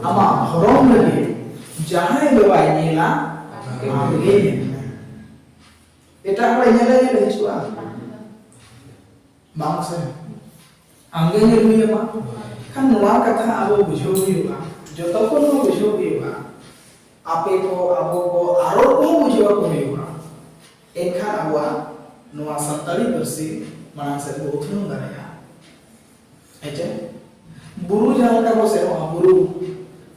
ᱟᱢᱟᱜ ᱫᱷᱚᱨᱚᱢ ᱞᱟᱹᱜᱤᱫ ᱡᱟᱦᱟᱸᱭ ᱫᱚ ᱵᱟᱭ ᱧᱮᱞᱟ, ᱟᱢ ᱜᱮ ᱧᱮᱞ ᱢᱮ᱾ ᱮᱴᱟᱜ ᱦᱚᱲ ᱧᱮᱞᱮ ᱧᱮᱞ ᱦᱤᱡᱩᱜᱼᱟ? ᱵᱟᱝ ᱥᱮ? ᱟᱢ ᱜᱮ ᱧᱮᱞ ᱦᱩᱭ ᱟᱢᱟ᱾ ᱠᱷᱟᱱ ᱱᱚᱣᱟ ᱠᱟᱛᱷᱟ ᱟᱵᱚ ᱵᱩᱡᱷᱟᱹᱣ ᱦᱩᱭᱩᱜᱼᱟ, ᱡᱚᱛᱚ ᱠᱚ ᱱᱚᱣᱟ ᱵᱩᱡᱷᱟᱹᱣ ᱦᱩᱭᱩᱜᱼᱟ᱾ ᱟᱯᱮ ᱠᱚ, ᱟᱵᱚ ᱠᱚ, ᱟᱨᱚ ᱠᱚ ᱵᱩᱡᱷᱟᱹᱣ ᱟᱠᱚ ᱦᱩᱭᱩᱜᱼᱟ᱾ ᱮᱱᱠᱷᱟᱱ ᱟᱵᱚᱣᱟᱜ ᱱᱚᱣᱟ ᱥᱟᱱᱛᱟᱲᱤ ᱯᱟᱹᱨᱥᱤ ᱢᱟᱲᱟᱝ ᱥᱮᱫ ᱵᱚ ᱩᱛᱱᱟᱹᱣ ᱫᱟᱲᱮᱭᱟᱜᱼᱟ᱾ ᱦᱮᱸ ᱪᱮ? ᱵᱩᱨᱩ ᱡᱟᱦᱟᱸ ᱞᱮᱠᱟ ᱵᱚ ᱥᱮᱱᱚᱜᱼᱟ, ᱵᱩᱨᱩ,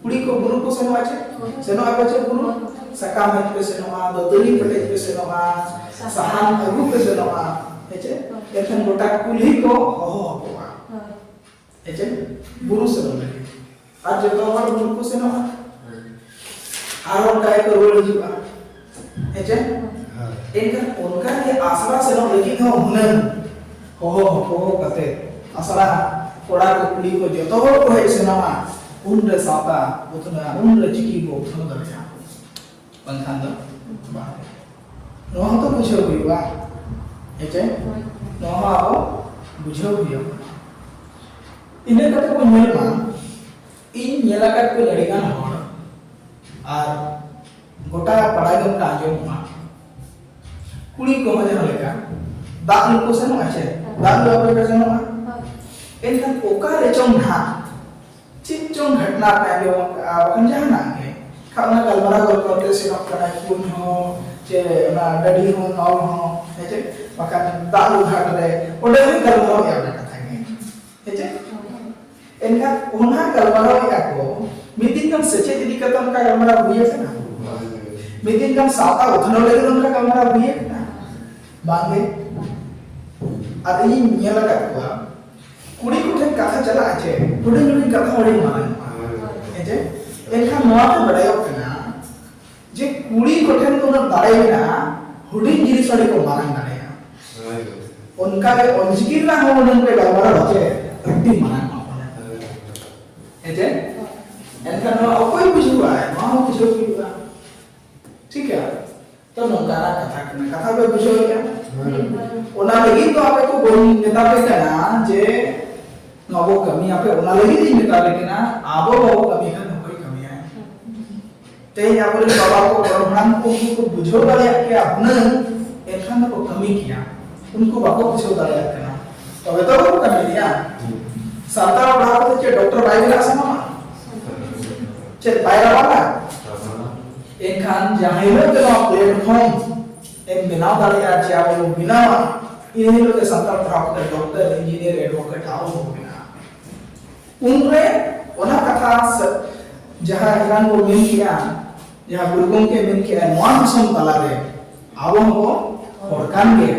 ᱠᱩᱲᱤ ᱠᱚ ᱵᱩᱨᱩ ᱠᱚ ᱥᱮᱱᱚᱜᱼᱟ ᱪᱮ? ᱥᱮᱱᱚᱜ ᱟᱠᱚ ᱪᱮ ᱵᱩᱨᱩ? ᱥᱟᱠᱟᱢ ᱦᱮᱡ ᱯᱮ ᱥᱮᱱᱚᱜᱼᱟ, ᱫᱟᱹᱛᱟᱹᱱᱤ ᱯᱮᱴᱮᱡ ᱯᱮ ᱥᱮᱱᱚᱜᱼᱟ, ᱥᱟᱦᱟᱱ ᱟᱹᱜᱩ ᱯᱮ ᱥᱮᱱᱚᱜᱼᱟ, ᱦᱮᱸ ᱪᱮ? ᱮᱱᱠᱷᱟᱱ ᱜᱚᱴᱟ ᱠᱩᱞᱦᱤ ᱠᱚ ᱦᱚᱦᱚ ᱟᱠᱚᱣᱟ᱾ ᱦᱮᱸ ᱪᱮ? ᱵᱩᱨᱩ ᱥᱮᱱᱚᱜ ᱞᱟᱹᱜᱤᱫ᱾ ᱟᱨ ᱡᱚᱛᱚ ᱦᱚᱲ ᱵᱩᱨᱩ ᱠᱚ ᱥᱮᱱᱚᱜᱼᱟ᱾ ᱟᱨ ᱚᱱᱠᱟ ᱜᱮᱠᱚ ᱨᱩᱣᱟᱹᱲ ᱦᱤᱡᱩᱜᱼᱟ᱾ ᱦᱮᱸ ᱪᱮ? ᱮᱱᱠᱷᱟᱱ ᱚᱱᱠᱟ ᱜᱮ ᱟᱥᱲᱟ ᱥᱮᱱᱚᱜ ᱞᱟᱹᱜᱤᱫ ᱦᱚᱸ ᱦᱩᱱᱟᱹᱝ ᱦᱚᱦᱚ ᱦᱚᱯᱚᱦᱚ ᱠᱟᱛᱮ ᱟᱥᱲᱟ ᱠᱚᱲᱟ ᱠᱚ ᱠᱩᱲᱤ ᱠᱚ ᱡᱚᱛᱚ ᱦᱚᱲ ᱠᱚ ᱦᱮᱡ ᱥᱮᱱᱚᱜᱼᱟ, ᱩᱱᱨᱮ ᱥᱟᱶᱛᱟ ᱩᱛᱱᱟᱹᱜᱼᱟ, ᱩᱱᱨᱮ ᱪᱤᱠᱤ ᱵᱚ ᱩᱛᱱᱟᱹᱣ ᱫᱟᱲᱮᱭᱟᱜᱼᱟ, ᱵᱟᱝᱠᱷᱟᱱ ᱫᱚ ᱵᱟᱝ᱾ ᱱᱚᱣᱟ ᱦᱚᱸᱛᱚ ᱵᱩᱡᱷᱟᱹᱣ ᱦᱩᱭᱩᱜᱼᱟ, ᱦᱮᱸ ᱪᱮ? ᱱᱚᱣᱟ ᱦᱚᱸ ᱟᱵᱚ ᱵᱩᱡᱷᱟᱹᱣ ᱦᱩᱭᱩᱜᱼᱟ᱾ ᱤᱱᱟᱹ ᱠᱟᱛᱮ ᱵᱚᱱ ᱧᱮᱞ ᱢᱟ, ᱤᱧ ᱧᱮᱞ ᱟᱠᱟᱫ ᱠᱚᱣᱟᱧ ᱟᱹᱰᱤ ᱜᱟᱱ ᱦᱚᱲ, ᱟᱨ ᱜᱚᱴᱟ ᱯᱟᱲᱟ ᱜᱮ ᱚᱱᱠᱟ ᱟᱸᱡᱚᱢᱚᱜᱼᱟ, ᱠᱩᱲᱤ ᱠᱚᱦᱚᱸ ᱡᱟᱦᱟᱸ ᱞᱮᱠᱟ ᱫᱟᱜ ᱞᱩ ᱠᱚ ᱥᱮᱱᱚᱜᱼᱟ ᱪᱮ, ᱫᱟᱜ ᱞᱩ ᱟᱯᱮ ᱯᱮ ᱥᱮᱱᱚᱜᱼᱟ? ᱮᱱᱠᱷᱟᱱ ᱚᱠᱟ ᱨᱮ ᱪᱚᱝ ᱱᱟᱦᱟᱜ ᱪᱮᱫ ᱪᱚᱝ ᱜᱷᱚᱴᱱᱟ ᱯᱮ ᱟᱸᱡᱚᱢ ᱟᱠᱟᱫᱼᱟ, ᱵᱟᱠᱷᱟᱱ ᱡᱟᱦᱟᱱᱟᱜ ᱜᱮ, ᱠᱷᱟᱱ ᱚᱱᱟ ᱜᱟᱞᱢᱟᱨᱟᱣ ᱜᱚᱞᱯᱚ ᱛᱮ ᱥᱮᱱᱚᱜ ᱠᱟᱱᱟᱭ ᱠᱩᱧ ᱦᱚᱸ, ᱪᱮ ᱚᱱᱟ ᱰᱟᱹᱰᱤ ᱦᱚᱸ, ᱱᱚᱞ ᱦᱚᱸ, ᱦᱮᱸ ᱪᱮ? ᱵᱟᱠᱷᱟᱱ ᱫᱟᱜ ᱞᱩ ᱜᱷᱟᱴ ᱨᱮ, ᱚᱸᱰᱮ ᱦᱚᱸ ᱜᱟᱞᱢᱟᱨᱟᱣ ᱮᱫᱼᱟ ᱚᱱᱟ ᱠᱟᱛᱷᱟ ᱜᱮ, ᱦᱮᱸ ᱪᱮ? ᱮᱱᱠᱷᱟᱱ ᱚᱱᱟ ᱜᱟᱞᱢᱟᱨᱟᱣ ᱮᱫᱼᱟ ᱠᱚ, ᱢᱤᱫ ᱫᱤᱱ ᱜᱟᱱ ᱥᱮᱪᱮᱫ ᱤᱫᱤ ᱠᱟᱛᱮ ᱚᱱᱠᱟ ᱜᱟᱞᱢᱟᱨᱟᱣ ᱦᱩᱭ ᱟᱠᱟᱱᱟ? ᱢᱤᱫ ᱫᱤᱱ ᱜᱟᱱ ᱥᱟᱶᱛᱟ ᱩᱛᱱᱟᱹᱣ ᱞᱟᱹᱜᱤᱫ ᱚᱱᱠᱟ ᱜᱟᱞᱢᱟᱨᱟᱣ ᱦᱩᱭ ᱟᱠᱟᱱᱟ? ᱵᱟᱝᱜᱮ᱾ ᱟᱨ ᱤᱧᱤᱧ ᱧᱮᱞ ᱟᱠᱟᱫ ᱠᱚᱣᱟ, ᱠᱩᱲᱤ ᱠᱚᱴᱷᱮᱱ ᱠᱟᱛᱷᱟ ᱪᱟᱞᱟᱜᱼᱟ ᱪᱮ, ᱦᱩᱰᱤᱧ ᱦᱩᱰᱤᱧ ᱠᱟᱛᱷᱟ ᱦᱚᱸ ᱟᱹᱰᱤ ᱢᱟᱨᱟᱝ ᱚᱜᱼᱟ᱾ ᱦᱮᱸ ᱪᱮ? ᱮᱱᱠᱷᱟᱱ ᱱᱚᱣᱟ ᱛᱮ ᱵᱟᱰᱟᱭᱚᱜ ᱠᱟᱱᱟ ᱡᱮ ᱠᱩᱲᱤ ᱠᱚᱴᱷᱮᱱ ᱫᱚ ᱩᱱᱟᱹᱜ ᱫᱟᱲᱮ ᱢᱮᱱᱟᱜᱼᱟ, ᱦᱩᱰᱤᱧ ᱡᱤᱱᱤᱥ ᱦᱚᱸ ᱟᱹᱰᱤ ᱠᱚ ᱢᱟᱨᱟᱝ ᱫᱟᱲᱮᱭᱟᱜᱼᱟ᱾ ᱦᱳᱭ, ᱦᱳᱭ᱾ ᱚᱱᱠᱟ ᱜᱮ ᱚᱞᱪᱤᱠᱤ ᱨᱮᱱᱟᱜ ᱦᱚᱸ ᱩᱱᱟᱹᱜ ᱯᱮ ᱜᱟᱞᱢᱟᱨᱟᱣ ᱪᱮ, ᱟᱹᱰᱤ ᱢᱟᱨᱟᱝ ᱚᱜᱼᱟ᱾ ᱦᱮᱸ ᱪᱮ? ᱮᱱᱠᱷᱟᱱ ᱱᱚᱣᱟ ᱚᱠᱚᱭ ᱵᱩᱡᱷᱟᱹᱣᱟ? ᱱᱚᱣᱟ ᱦᱚᱸ ᱵᱩᱡᱷᱟᱹᱣ ᱦᱩᱭᱩᱜᱼᱟ᱾ ᱴᱷᱤᱠ ᱜᱮᱭᱟ? ᱛᱚ ᱱᱚᱝᱠᱟᱱᱟᱜ ᱠᱟᱛᱷᱟ ᱠᱟᱱᱟ, ᱠᱟᱛᱷᱟ ᱯᱮ ᱵᱩᱡᱷᱟᱹᱣ ᱠᱮᱫᱟ? ᱦᱮᱸ᱾ ᱚᱱᱟ ᱞᱟᱹᱜᱤᱫ ᱫᱚ ᱟᱯᱮ ᱠᱚ ᱵᱟᱹᱧ ᱢᱮᱛᱟ ᱯᱮ ᱠᱟᱱᱟ ᱡᱮ ᱱᱚᱣᱟ ᱵᱚ ᱠᱟᱹᱢᱤᱭᱟ, ᱟᱯᱮ ᱚᱱᱟ ᱞᱟᱹᱜᱤᱫ ᱤᱧ ᱢᱮᱛᱟ ᱯᱮ ᱠᱟᱱᱟ, ᱟᱵᱚ ᱵᱟᱵᱚ ᱠᱟᱹᱢᱤ ᱠᱷᱟᱱ ᱚᱠᱚᱭ ᱠᱟᱹᱢᱤᱭᱟ? ᱛᱮᱦᱮᱧ ᱟᱵᱚᱨᱮᱱ ᱵᱟᱵᱟ ᱠᱚ, ᱜᱚᱲᱚᱢ ᱦᱟᱲᱟᱢ ᱠᱚ, ᱩᱱᱠᱩ ᱠᱚ ᱵᱩᱡᱷᱟᱹᱣ ᱫᱟᱲᱮᱭᱟᱜ ᱠᱮᱭᱟ ᱦᱩᱱᱟᱹᱝ, ᱮᱱᱠᱷᱟᱱ ᱫᱚᱠᱚ ᱠᱟᱹᱢᱤ ᱠᱮᱭᱟ᱾ ᱩᱱᱠᱩ ᱵᱟᱠᱚ ᱵᱩᱡᱷᱟᱹᱣ ᱫᱟᱲᱮᱭᱟᱜ ᱠᱟᱱᱟ, ᱛᱚᱵᱮ ᱛᱚ ᱵᱟᱠᱚ ᱠᱟᱹᱢᱤ ᱠᱮᱭᱟ᱾ ᱥᱟᱱᱛᱟᱲ ᱯᱟᱲᱦᱟᱣ ᱠᱟᱛᱮ ᱪᱮᱫ ᱰᱚᱠᱴᱚᱨ ᱵᱟᱭ ᱵᱮᱱᱟᱜ ᱥᱟᱱᱟᱢᱟ? ᱪᱮᱫ ᱵᱟᱭ ᱨᱟᱣᱟᱞᱟ? ᱮᱱᱠᱷᱟᱱ ᱡᱟᱦᱟᱸ ᱦᱤᱞᱳᱜ ᱜᱮ ᱱᱚᱣᱟ platform ᱮᱢ ᱵᱮᱱᱟᱣ ᱫᱟᱲᱮᱭᱟᱜᱼᱟ, ᱪᱮ ᱟᱵᱚ ᱵᱚᱱ ᱵᱮᱱᱟᱣᱟ, ᱤᱱᱟᱹ ᱦᱤᱞᱳᱜ ᱜᱮ ᱥᱟᱱᱛᱟᱲ ᱯᱟᱲᱦᱟᱣ ᱠᱟᱛᱮ ᱰᱚᱠᱴᱚᱨ, ᱤᱧᱡᱤᱱᱤᱭᱟᱨ, ᱮᱰᱵᱷᱚᱠᱮᱴ ᱟᱵᱚ ᱵᱚᱱ ᱵᱮᱱᱟᱜᱼᱟ᱾ ᱩᱱᱨᱮ ᱚᱱᱟ ᱠᱟᱛᱷᱟ ᱥᱮ-, ᱡᱟᱦᱟᱸ ᱮᱱᱟᱝ ᱵᱚᱱ ᱢᱮᱱ ᱠᱮᱜᱼᱟ, ᱡᱟᱦᱟᱸ ᱜᱩᱨᱩ ᱜᱚᱢᱠᱮ ᱢᱮᱱ ᱠᱮᱜᱼᱟ, ᱱᱚᱣᱟ ᱫᱤᱥᱚᱢ ᱛᱟᱞᱟᱨᱮ ᱟᱵᱚ ᱦᱚᱸᱵᱚ ᱦᱚᱲ ᱠᱟᱱ ᱜᱮ,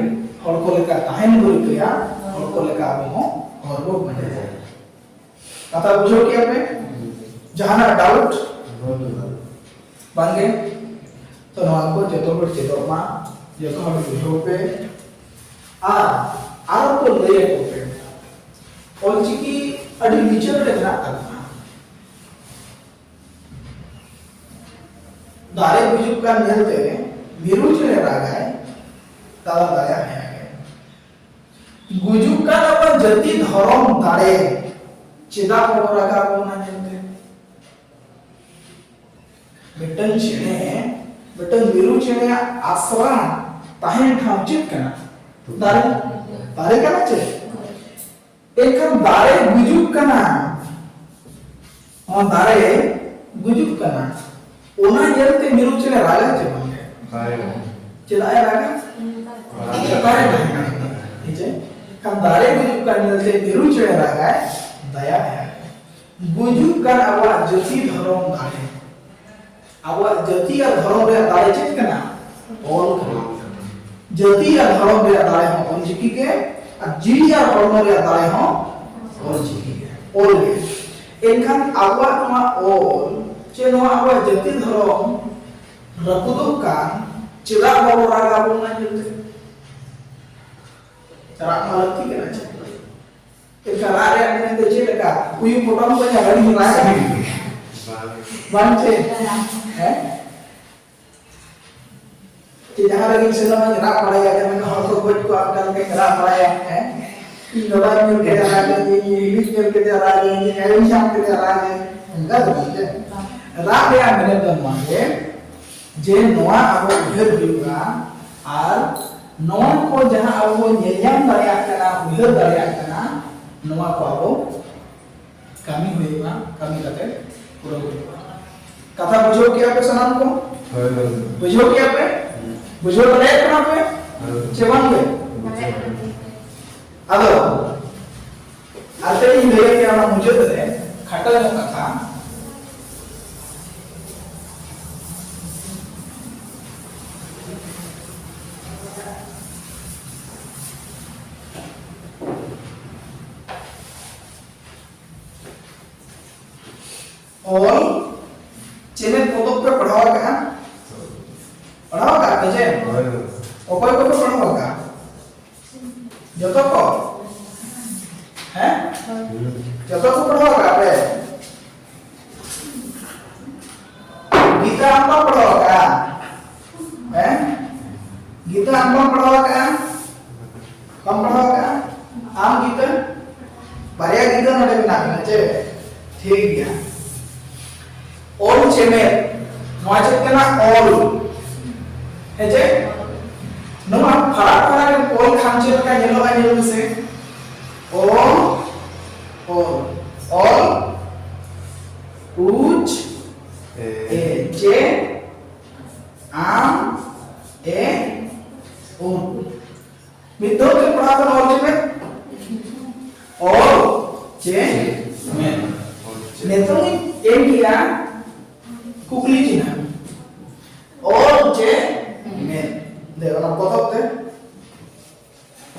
ᱦᱚᱲ ᱠᱚ ᱞᱮᱠᱟ ᱛᱟᱦᱮᱱ ᱵᱚ ᱨᱤᱠᱟᱹᱭᱟ, ᱦᱚᱲ ᱠᱚ ᱞᱮᱠᱟ ᱟᱵᱚ ᱦᱚᱸ ᱦᱚᱨ ᱵᱚ ᱯᱟᱸᱡᱟᱭᱟ᱾ ᱠᱟᱛᱷᱟ ᱵᱩᱡᱷᱟᱹᱣ ᱠᱮᱜᱼᱟ ᱯᱮ? ᱡᱟᱦᱟᱱᱟᱜ doubt? ᱵᱟᱝᱜᱮ? ᱛᱚ ᱱᱚᱣᱟ ᱠᱚ ᱡᱚᱛᱚ ᱦᱚᱲ ᱪᱮᱫᱚᱜ ᱢᱟ, ᱡᱚᱛᱚ ᱦᱚᱲ ᱵᱩᱡᱷᱟᱹᱣ ᱯᱮ᱾ ᱟᱨ ᱟᱨᱚ ᱠᱚ ᱞᱟᱹᱭ ᱟᱠᱚ ᱯᱮ, ᱚᱞᱪᱤᱠᱤ ᱟᱹᱰᱤ ᱞᱤᱪᱟᱹᱲ ᱨᱮ ᱢᱮᱱᱟᱜ ᱛᱟᱵᱚᱱᱟ᱾ ᱫᱟᱨᱮ ᱜᱩᱡᱩᱜ ᱠᱟᱱ ᱧᱮᱞᱛᱮ ᱢᱤᱨᱩ ᱪᱮᱬᱮ ᱨᱟᱜᱟᱭ, ᱛᱟᱞᱟ ᱫᱟᱨᱮ ᱦᱟᱭᱟᱜ ᱜᱮ᱾ ᱜᱩᱡᱩᱜ ᱠᱟᱱ ᱟᱵᱚ ᱡᱟᱹᱛᱤ ᱫᱷᱚᱨᱚᱢ ᱫᱟᱲᱮ, ᱪᱮᱫᱟᱜ ᱵᱟᱵᱚ ᱨᱟᱜᱟ ᱟᱵᱚ ᱚᱱᱟ ᱧᱮᱞᱛᱮ? ᱢᱤᱫᱴᱟᱝ ᱪᱮᱬᱮ, ᱢᱤᱫᱴᱟᱝ ᱢᱤᱨᱩ ᱪᱮᱬᱮᱭᱟᱜ ᱟᱥᱨᱟ ᱛᱟᱦᱮᱱ ᱴᱷᱟᱶ ᱪᱮᱫ ᱠᱟᱱᱟ? ᱫᱟᱨᱮ᱾ ᱫᱟᱨᱮ ᱠᱟᱱᱟ ᱪᱮ? ᱮᱱᱠᱷᱟᱱ ᱫᱟᱨᱮ ᱜᱩᱡᱩᱜ ᱠᱟᱱᱟ, ᱚᱱᱟ ᱫᱟᱨᱮ ᱜᱩᱡᱩᱜ ᱠᱟᱱᱟ, ᱚᱱᱟ ᱧᱮᱞᱛᱮ ᱢᱤᱨᱩ ᱪᱮᱬᱮ ᱨᱟᱜᱟᱭ ᱪᱮ ᱵᱟᱝ? ᱨᱟᱜᱟᱭ᱾ ᱪᱮᱫᱟᱜ ᱮ ᱨᱟᱜᱟ? ᱨᱟᱜᱟᱭ᱾ ᱫᱟᱨᱮ ᱵᱟᱝ ᱠᱟᱱᱟ᱾ ᱦᱮᱸ ᱪᱮ? ᱠᱷᱟᱱ ᱫᱟᱨᱮ ᱜᱩᱡᱩᱜ ᱠᱟᱱ ᱧᱮᱞᱛᱮ ᱢᱤᱨᱩ ᱪᱮᱬᱮ ᱨᱟᱜᱟᱭ, ᱫᱟᱭᱟ ᱟᱭ᱾ ᱜᱩᱡᱩᱜ ᱠᱟᱱ ᱟᱵᱚᱣᱟᱜ ᱡᱟᱹᱛᱤ ᱫᱷᱚᱨᱚᱢ ᱫᱟᱲᱮ᱾ ᱟᱵᱚᱣᱟᱜ ᱡᱟᱹᱛᱤ ᱟᱨ ᱫᱷᱚᱨᱚᱢ ᱨᱮᱭᱟᱜ ᱫᱟᱲᱮ ᱪᱮᱫ ᱠᱟᱱᱟ? ᱚᱞ ᱠᱟᱱᱟ᱾ ᱡᱟᱹᱛᱤ ᱟᱨ ᱫᱷᱚᱨᱚᱢ ᱨᱮᱭᱟᱜ ᱫᱟᱲᱮ ᱦᱚᱸ ᱚᱞ ᱪᱤᱠᱤ ᱜᱮ, ᱟᱨ ᱡᱤᱣᱤ ᱟᱨ ᱦᱚᱲᱢᱚ ᱨᱮᱭᱟᱜ ᱫᱟᱲᱮ ᱦᱚᱸ ᱚᱞ ᱪᱤᱠᱤ ᱜᱮ, ᱚᱞ ᱜᱮ᱾ ᱮᱱᱠᱷᱟᱱ ᱟᱵᱚᱣᱟᱜ ᱱᱚᱣᱟ ᱚᱞ, ᱪᱮ ᱱᱚᱣᱟ ᱟᱵᱚᱣᱟᱜ ᱡᱟᱹᱛᱤ ᱫᱷᱚᱨᱚᱢ ᱨᱟᱹᱯᱩᱫᱚᱜ ᱠᱟᱱ, ᱪᱮᱫᱟᱜ ᱵᱟᱵᱚ ᱨᱟᱜᱟ ᱟᱵᱚ ᱚᱱᱟ ᱧᱮᱞᱛᱮ? ᱨᱟᱜ ᱢᱟ ᱞᱟᱹᱠᱛᱤ ᱠᱟᱱᱟ ᱪᱮ? ᱮᱱᱠᱷᱟᱱ ᱨᱟᱜ ᱨᱮᱭᱟᱜ ᱢᱮᱱᱮᱫ ᱫᱚ ᱪᱮᱫ ᱞᱮᱠᱟ? ᱩᱭᱩ ᱯᱚᱴᱚᱢ ᱠᱚ ᱧᱟᱢ ᱟᱹᱰᱤ ᱨᱟᱜᱟ᱾ ᱵᱟᱝ ᱪᱮ? ᱦᱮᱸ? ᱪᱮ ᱡᱟᱦᱟᱸ ᱨᱮᱜᱮᱧ ᱥᱮᱱᱚᱜᱼᱟ, ᱨᱟᱜ ᱵᱟᱲᱟᱭᱟ, ᱡᱮᱢᱚᱱ ᱦᱚᱲ ᱠᱚ ᱜᱚᱡ ᱠᱚᱣᱟ, ᱚᱱᱠᱟ ᱞᱮᱠᱟᱧ ᱨᱟᱜ ᱵᱟᱲᱟᱭᱟ, ᱦᱮᱸ? ᱤᱧ ᱵᱟᱵᱟᱧ ᱧᱮᱞ ᱠᱮᱫᱮᱭᱟ ᱨᱟᱜᱟᱹᱧ, ᱤᱧ ᱦᱤᱞᱤᱧ ᱧᱮᱞ ᱠᱮᱫᱮᱭᱟ ᱨᱟᱜᱟᱹᱧ, ᱤᱧ ᱟᱭᱳᱧ ᱧᱟᱢ ᱠᱮᱫᱮᱭᱟ ᱨᱟᱜᱟᱹᱧ, ᱚᱱᱠᱟ ᱫᱚ ᱵᱟᱝ ᱪᱮ? ᱨᱟᱜ ᱨᱮᱭᱟᱜ ᱢᱮᱱᱮᱫ ᱫᱚ ᱱᱚᱣᱟ ᱜᱮ, ᱡᱮ ᱱᱚᱣᱟ ᱟᱵᱚ ᱩᱭᱦᱟᱹᱨ ᱦᱩᱭᱩᱜᱼᱟ, ᱟᱨ ᱱᱚᱣᱟ ᱠᱚ ᱡᱟᱦᱟᱸ ᱟᱵᱚ ᱵᱚᱱ ᱧᱮᱞ ᱧᱟᱢ ᱫᱟᱲᱮᱭᱟᱜ ᱠᱟᱱᱟ, ᱩᱭᱦᱟᱹᱨ ᱫᱟᱲᱮᱭᱟᱜ ᱠᱟᱱᱟ, ᱱᱚᱣᱟ ᱠᱚ ᱟᱵᱚ ᱠᱟᱹᱢᱤ ᱦᱩᱭᱩᱜᱼᱟ, ᱠᱟᱹᱢᱤ ᱠᱟᱛᱮ ᱯᱩᱨᱟᱹᱣ ᱦᱩᱭᱩᱜᱼᱟ᱾ ᱠᱟᱛᱷᱟ ᱵᱩᱡᱷᱟᱹᱣ ᱠᱮᱜᱼᱟ ᱯᱮ ᱥᱟᱱᱟᱢ ᱠᱚ? ᱦᱳᱭ, ᱦᱳᱭ᱾ ᱵᱩᱡᱷᱟᱹᱣ ᱠᱮᱜᱼᱟ ᱯᱮ? ᱦᱩᱸ᱾ ᱵᱩᱡᱷᱟᱹᱣ ᱫᱟᱲᱮᱭᱟᱜ ᱠᱟᱱᱟ ᱯᱮ? ᱦᱳᱭ᱾ ᱪᱮ ᱵᱟᱝ ᱜᱮ? ᱵᱩᱡᱷᱟᱹᱣ᱾ ᱟᱫᱚ ᱟᱨ ᱛᱮ ᱤᱧ ᱞᱟᱹᱭ ᱟᱯᱮᱭᱟ ᱚᱱᱟ ᱢᱩᱪᱟᱹᱫ ᱨᱮ ᱠᱷᱟᱴᱚ ᱧᱚᱜ ᱠᱟᱛᱷᱟ᱾ ᱚᱞ ᱪᱮᱢᱮᱫ ᱯᱚᱛᱚᱵ ᱯᱮ ᱯᱟᱲᱦᱟᱣ ᱟᱠᱟᱫᱼᱟ? ᱯᱟᱲᱦᱟᱣ ᱟᱠᱟᱫ ᱯᱮ ᱪᱮ? ᱦᱳᱭ᱾ ᱚᱠᱚᱭ ᱠᱚᱯᱮ ᱯᱟᱲᱦᱟᱣ ᱟᱠᱟᱫ? ᱡᱚᱛᱚ ᱠᱚ? ᱦᱮᱸ? ᱦᱩᱸ᱾ ᱡᱚᱛᱚ ᱠᱚ ᱯᱟᱲᱦᱟᱣ ᱟᱠᱟᱫ ᱯᱮ? ᱜᱤᱛᱟ ᱟᱢ ᱵᱟᱢ ᱯᱟᱲᱦᱟᱣ ᱟᱠᱟᱫᱼᱟ? ᱦᱮᱸ? ᱜᱤᱛᱟᱹ, ᱟᱢ ᱵᱟᱢ ᱯᱟᱲᱦᱟᱣ ᱟᱠᱟᱫᱼᱟ? ᱵᱟᱢ ᱯᱟᱲᱦᱟᱣ ᱟᱠᱟᱫᱼᱟ? ᱟᱢ ᱜᱤᱛᱟᱹ, ᱵᱟᱨᱭᱟ ᱜᱤᱛᱟᱹ ᱱᱚᱰᱮ ᱢᱮᱱᱟᱜ ᱵᱤᱱᱟ ᱪᱮ? ᱴᱷᱤᱠ ᱜᱮᱭᱟ᱾ ᱚᱞ ᱪᱮᱢᱮᱫ, ᱱᱚᱣᱟ ᱪᱮᱫ ᱠᱟᱱᱟ? ᱚᱞ᱾ ᱦᱮᱸ ᱪᱮ? ᱱᱚᱣᱟ ᱯᱷᱟᱲᱟᱠ ᱯᱷᱟᱲᱟᱠ ᱮᱢ ᱚᱞ ᱠᱷᱟᱱ ᱪᱮᱫ ᱞᱮᱠᱟ ᱧᱮᱞᱚᱜᱼᱟ? ᱧᱮᱞ ᱢᱮᱥᱮ᱾ ᱚ, ᱚᱞ, ᱚᱞ, ᱩᱪ, ᱮ᱾ ᱮ, ᱪᱮ, ᱟᱢ, ᱮ, ᱩᱢ᱾ ᱢᱤᱫ ᱫᱷᱟᱣ ᱛᱮ ᱯᱟᱲᱦᱟᱣ ᱠᱟᱱᱟ ᱚᱞ ᱪᱮᱢᱮᱫ᱾ ᱚᱞ ᱪᱮᱢᱮᱫ᱾ ᱱᱤᱛᱚᱝ ᱤᱧ ᱮᱢ ᱠᱮᱜᱼᱟ ᱠᱩᱠᱞᱤ ᱪᱤᱱᱦᱟᱹ᱾ ᱚᱞ ᱪᱮᱢᱮᱫ᱾ ᱫᱮ, ᱚᱱᱟ ᱯᱚᱛᱚᱵ ᱛᱮ᱾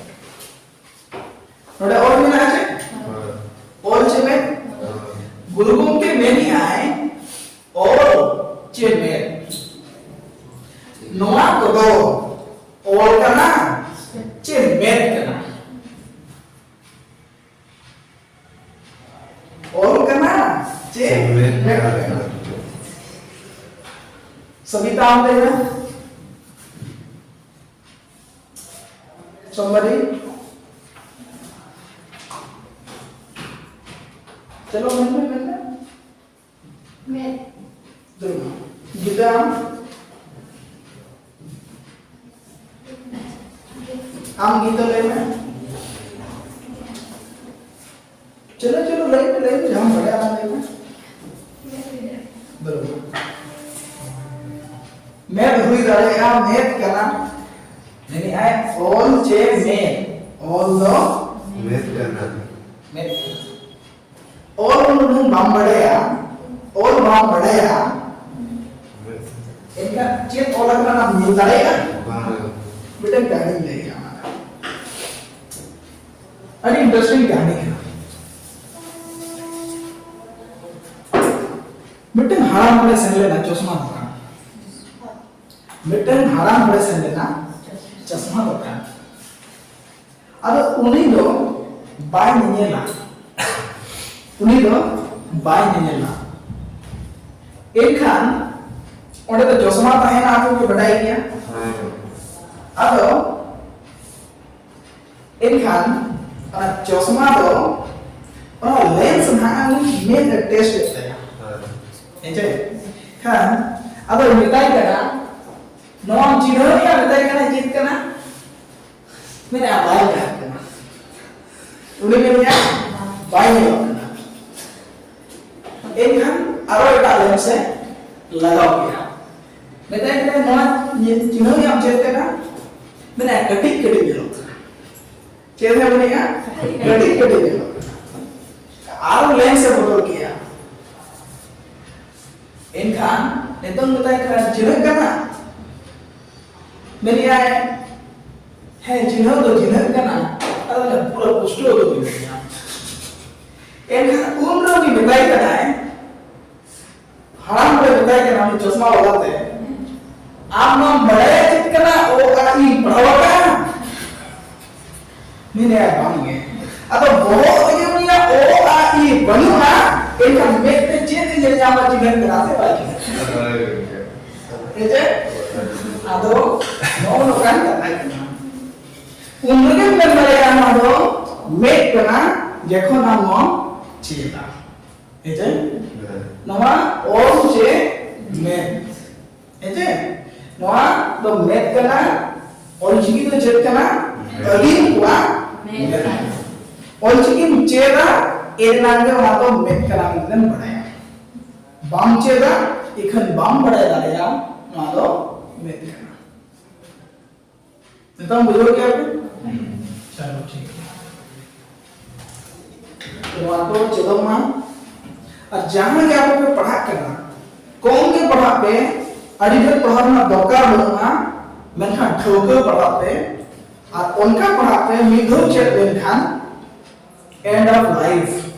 ᱱᱚᱰᱮ ᱚᱞ ᱢᱮᱱᱟᱜᱼᱟ ᱪᱮ? ᱚᱞ ᱪᱮᱢᱮᱫ᱾ ᱜᱩᱨᱩ ᱜᱚᱢᱠᱮ ᱢᱮᱱᱮᱜᱼᱟᱭ, ᱚᱞ ᱪᱮᱢᱮᱫ᱾ ᱱᱚᱣᱟ ᱠᱚᱫᱚ ᱚᱞ ᱠᱟᱱᱟ ᱪᱮ ᱢᱮᱫ ᱠᱟᱱᱟ? ᱚᱞ ᱠᱟᱱᱟ ᱪᱮ ᱢᱮᱫ ᱠᱟᱱᱟ? ᱥᱚᱵᱤᱛᱟ, ᱟᱢ ᱞᱟᱹᱭ ᱢᱮ᱾ Somebody? ᱪᱚᱞᱚ, ᱢᱮᱱ ᱢᱮ, ᱢᱮᱱ ᱢᱮ᱾ ᱢᱮᱫ᱾ ᱫᱩᱲᱩᱵ ᱢᱮ᱾ ᱜᱤᱛᱟᱹ, ᱟᱢ? ᱟᱢ ᱜᱤᱛᱟᱹ, ᱞᱟᱹᱭ ᱢᱮ᱾ ᱪᱚᱞᱚ, ᱪᱚᱞᱚ, ᱞᱟᱹᱭ ᱢᱮ, ᱞᱟᱹᱭ ᱢᱮ, ᱡᱟᱦᱟᱸᱢ ᱵᱟᱲᱟᱭᱟ, ᱚᱱᱟ ᱞᱟᱹᱭ ᱢᱮ᱾ ᱫᱩᱲᱩᱵ ᱢᱮ᱾ ᱢᱮᱫ ᱦᱩᱭ ᱫᱟᱲᱮᱭᱟᱜᱼᱟ, ᱢᱮᱫ ᱠᱟᱱᱟ᱾ ᱢᱮᱱᱮᱫᱼᱟᱭ, ᱚᱞ ᱪᱮ ᱢᱮᱫ? ᱚᱞ ᱫᱚ ᱢᱮᱫ ᱠᱟᱱᱟ᱾ ᱢᱮᱫ ᱠᱟᱱᱟ᱾ ᱚᱞ ᱡᱩᱫᱤ ᱵᱟᱢ ᱵᱟᱲᱟᱭᱟ, ᱚᱞ ᱵᱟᱢ ᱵᱟᱲᱟᱭᱟ, ᱮᱱᱠᱷᱟᱱ ᱪᱮᱫ ᱚᱞ ᱟᱠᱟᱱᱟ ᱚᱱᱟᱢ ᱧᱮᱞ ᱫᱟᱲᱮᱭᱟᱜᱼᱟ? ᱵᱟᱝ᱾ ᱢᱤᱫᱴᱮᱱ ᱠᱟᱹᱦᱱᱤᱧ ᱞᱟᱹᱭᱟ ᱚᱱᱟ ᱫᱚ᱾ ᱟᱹᱰᱤ interesting ᱠᱟᱹᱦᱱᱤ ᱠᱟᱱᱟ᱾ ᱢᱤᱫᱴᱮᱱ ᱦᱟᱲᱟᱢ ᱦᱚᱲᱮ ᱥᱮᱱ ᱞᱮᱱᱟ ᱪᱚᱥᱢᱟ ᱫᱚᱠᱟᱱ᱾ ᱢᱤᱫᱴᱮᱱ ᱦᱟᱲᱟᱢ ᱦᱚᱲᱮ ᱥᱮᱱ ᱞᱮᱱᱟ ᱪᱚᱥᱢᱟ ᱫᱚᱠᱟᱱ᱾ ᱟᱫᱚ ᱩᱱᱤ ᱫᱚ ᱵᱟᱭ ᱧᱮᱧᱮᱞᱟ, ᱩᱱᱤ ᱫᱚ ᱵᱟᱭ ᱧᱮᱧᱮᱞᱟ᱾ ᱮᱱᱠᱷᱟᱱ ᱚᱸᱰᱮ ᱫᱚ ᱪᱚᱥᱢᱟ ᱛᱟᱦᱮᱱᱟ, ᱟᱯᱮ ᱯᱮ ᱵᱟᱰᱟᱭ ᱜᱮᱭᱟ᱾ ᱦᱮᱸ᱾ ᱮᱱᱠᱷᱟᱱ ᱚᱱᱟ ᱪᱚᱥᱢᱟ ᱫᱚ ᱚᱱᱟ ᱞᱮᱱᱥ ᱱᱟᱦᱟᱜ ᱩᱱᱤ ᱢᱮᱫ ᱮ ᱴᱮᱥᱴ ᱮᱫ ᱛᱟᱭᱟ᱾ ᱦᱮᱸ ᱪᱮ? ᱠᱷᱟᱱ ᱟᱫᱚᱭ ᱢᱮᱛᱟᱭ ᱠᱟᱱᱟ, "ᱱᱚᱣᱟᱢ ᱪᱤᱱᱦᱟᱹᱣᱮᱫᱼᱟ?" ᱢᱮᱛᱟᱭ ᱠᱟᱱᱟ, "ᱪᱮᱫ ᱠᱟᱱᱟ?" ᱢᱮᱱᱮᱫᱼᱟ, "ᱵᱟᱭ ᱧᱮᱞᱚᱜ ᱠᱟᱱᱟ᱾" ᱩᱱᱤ ᱢᱮᱱᱮᱫᱼᱟ, "ᱵᱟᱭ ᱧᱮᱞᱚᱜ ᱠᱟᱱᱟ᱾" ᱮᱱᱠᱷᱟᱱ ᱟᱨᱚ ᱮᱴᱟᱜ ᱞᱮᱱᱥ ᱮ ᱞᱟᱜᱟᱣ ᱠᱮᱫᱼᱟ᱾ ᱢᱮᱛᱟᱭ ᱠᱟᱱᱟ, "ᱱᱚᱣᱟ ᱪᱤᱱᱦᱟᱹᱣᱮᱫᱼᱟᱢ ᱪᱮᱫ ᱠᱟᱱᱟ?" ᱢᱮᱱᱮᱫᱼᱟ, "ᱠᱟᱹᱴᱤᱡ ᱠᱟᱹᱴᱤᱡ ᱧᱮᱞᱚᱜ ᱠᱟᱱᱟ᱾" ᱪᱮᱫ ᱮ ᱢᱮᱱᱮᱫᱼᱟ? ᱠᱟᱹᱴᱤᱡ ᱠᱟᱹᱴᱤᱡ ᱧᱮᱞᱚᱜ ᱠᱟᱱᱟ᱾ ᱟᱨᱚ ᱞᱮᱱᱥ ᱮ ᱵᱚᱫᱚᱞ ᱠᱮᱫᱼᱟ᱾ ᱮᱱᱠᱷᱟᱱ ᱱᱤᱛᱚᱝ ᱢᱮᱛᱟᱭ ᱠᱟᱱᱟ, "ᱪᱤᱱᱦᱟᱹᱜ ᱠᱟᱱᱟ?" ᱢᱮᱱᱮᱫᱼᱟᱭ, "ᱦᱮᱸ, ᱪᱤᱱᱦᱟᱹᱣ ᱫᱚ ᱪᱤᱱᱦᱟᱹᱜ ᱠᱟᱱᱟ, ᱟᱫᱚ ᱚᱱᱟ ᱯᱩᱨᱟᱹ ᱯᱩᱥᱴᱟᱹᱣ ᱫᱚ ᱵᱟᱹᱧ ᱧᱟᱢ ᱮᱫᱟ᱾" ᱮᱱᱠᱷᱟᱱ ᱩᱱ ᱨᱮ ᱩᱱᱤ ᱢᱮᱛᱟᱭ ᱠᱟᱱᱟᱭ, ᱦᱟᱲᱟᱢ ᱦᱚᱲᱮ ᱢᱮᱛᱟᱭ ᱠᱟᱱᱟ, ᱩᱱᱤ ᱪᱚᱥᱢᱟ ᱵᱟᱞᱟ ᱛᱮ, "ᱟᱢ ᱢᱟᱢ ᱵᱟᱲᱟᱭᱟ ᱪᱮᱫ ᱠᱟᱱᱟ, ᱚ, ᱟ, ᱤ ᱯᱟᱲᱦᱟᱣ ᱟᱠᱟᱫ?" ᱢᱮᱱᱮᱫᱼᱟ, "ᱵᱟᱝ ᱜᱮ᱾" ᱟᱫᱚ ᱵᱚᱦᱚᱜ ᱨᱮᱜᱮ ᱩᱱᱤᱭᱟᱜ ᱚ, ᱟ, ᱤ ᱵᱟᱹᱱᱩᱜᱼᱟ, ᱮᱱᱠᱷᱟᱱ ᱢᱮᱫ ᱛᱮ ᱪᱮᱫ ᱮ ᱧᱮᱞ ᱧᱟᱢᱟ, ᱪᱤᱱᱦᱟᱹᱜ ᱠᱟᱱᱟ ᱥᱮ ᱵᱟᱭ ᱪᱤᱱᱦᱟᱹᱜ ᱠᱟᱱᱟ? ᱦᱮᱸ ᱪᱮ? ᱟᱫᱚ ᱱᱚᱜᱼᱚ ᱱᱚᱝᱠᱟᱱ ᱠᱟᱛᱷᱟ ᱠᱟᱱᱟ᱾ ᱩᱱ ᱨᱮᱜᱮᱢ ᱢᱮᱱ ᱫᱟᱲᱮᱭᱟᱜᱼᱟ, ᱱᱚᱣᱟ ᱫᱚ ᱢᱮᱫ ᱠᱟᱱᱟ, ᱡᱚᱠᱷᱚᱱ ᱟᱢ ᱱᱚᱣᱟᱢ ᱪᱮᱫᱟ᱾ ᱦᱮᱸ ᱪᱮ? ᱦᱮᱸ᱾ ᱱᱚᱣᱟ ᱚᱞ ᱪᱮ ᱢᱮᱫ? ᱦᱮᱸ ᱪᱮ? ᱱᱚᱣᱟ ᱫᱚ ᱢᱮᱫ ᱠᱟᱱᱟ, ᱚᱞᱪᱤᱠᱤ ᱫᱚ ᱪᱮᱫ ᱠᱟᱱᱟ? ᱟᱹᱫᱤᱢ ᱠᱚᱣᱟᱜ ᱢᱮᱫ ᱠᱟᱱᱟ᱾ ᱚᱞᱪᱤᱠᱤᱢ ᱪᱮᱫᱟ, ᱮᱱᱟᱝ ᱜᱮ ᱚᱱᱟ ᱫᱚ ᱢᱮᱫ ᱠᱟᱱᱟ ᱢᱮᱱᱛᱮᱢ ᱵᱟᱲᱟᱭᱟ᱾ ᱵᱟᱢ ᱪᱮᱫᱟ, ᱤᱠᱷᱟᱹᱱ ᱵᱟᱢ ᱵᱟᱲᱟᱭ ᱫᱟᱲᱮᱭᱟᱜᱼᱟ, ᱱᱚᱣᱟ ᱫᱚ ᱢᱮᱫ ᱠᱟᱱᱟ᱾ ᱱᱤᱛᱚᱝ ᱵᱩᱡᱷᱟᱹᱣ ᱠᱮᱫᱟ ᱯᱮ? ᱪᱚᱞᱚ, ᱴᱷᱤᱠ ᱜᱮᱭᱟ᱾ ᱱᱚᱣᱟ ᱠᱚ ᱪᱮᱫᱚᱜ ᱢᱟ᱾ ᱟᱨ ᱡᱟᱦᱟᱸ ᱜᱮ ᱟᱯᱮ ᱯᱮ ᱯᱟᱲᱦᱟᱜ ᱠᱟᱱᱟ, ᱠᱚᱢ ᱜᱮ ᱯᱟᱲᱦᱟᱜ ᱯᱮ, ᱟᱹᱰᱤ ᱰᱷᱮᱨ ᱯᱟᱲᱦᱟᱣ ᱨᱮᱱᱟᱜ ᱫᱚᱨᱠᱟᱨ ᱵᱟᱹᱱᱩᱜᱼᱟ, ᱢᱮᱱᱠᱷᱟᱱ ᱴᱷᱟᱹᱣᱠᱟᱹ ᱯᱟᱲᱦᱟᱜ ᱯᱮ᱾ ᱟᱨ ᱚᱱᱠᱟ ᱯᱟᱲᱦᱟᱜ ᱯᱮ, ᱢᱤᱫ ᱫᱷᱟᱣ ᱪᱮᱫ ᱞᱮᱱᱠᱷᱟᱱ end of life,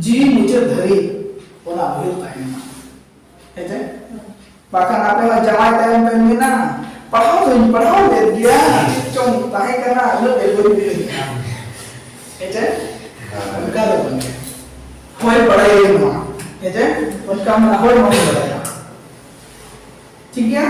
ᱡᱤᱣᱤ ᱢᱩᱪᱟᱹᱫ ᱫᱷᱟᱹᱨᱤᱡ ᱚᱱᱟ ᱩᱭᱦᱟᱹᱨ ᱛᱟᱦᱮᱱ ᱢᱟ᱾ ᱦᱮᱸ ᱪᱮ? ᱵᱟᱠᱷᱟᱱ ᱟᱯᱮ ᱢᱟ ᱡᱟᱶᱟᱭ ᱛᱟᱭᱚᱢ ᱯᱮ ᱢᱮᱱᱟ, "ᱯᱟᱲᱦᱟᱣ ᱫᱚᱧ ᱯᱟᱲᱦᱟᱣ ᱞᱮᱫ ᱜᱮᱭᱟ, ᱪᱮᱫ ᱪᱚᱝ ᱛᱟᱦᱮᱸ ᱠᱟᱱᱟ, ᱩᱱᱟᱹᱜ ᱰᱷᱮᱨ ᱵᱟᱹᱧ ᱩᱭᱦᱟᱹᱨ ᱠᱮᱫᱟ᱾" ᱦᱮᱸ ᱪᱮ? ᱚᱱᱠᱟ ᱫᱚ ᱵᱟᱝ ᱜᱮ᱾ ᱦᱳᱭ, ᱵᱟᱲᱟᱭᱟᱹᱧ ᱱᱚᱣᱟ᱾ ᱦᱮᱸ ᱪᱮ? ᱚᱱᱠᱟ ᱢᱟ ᱦᱳᱭ, ᱵᱟᱵᱚᱱ ᱵᱟᱲᱟᱭᱟ᱾ ᱴᱷᱤᱠ ᱜᱮᱭᱟ?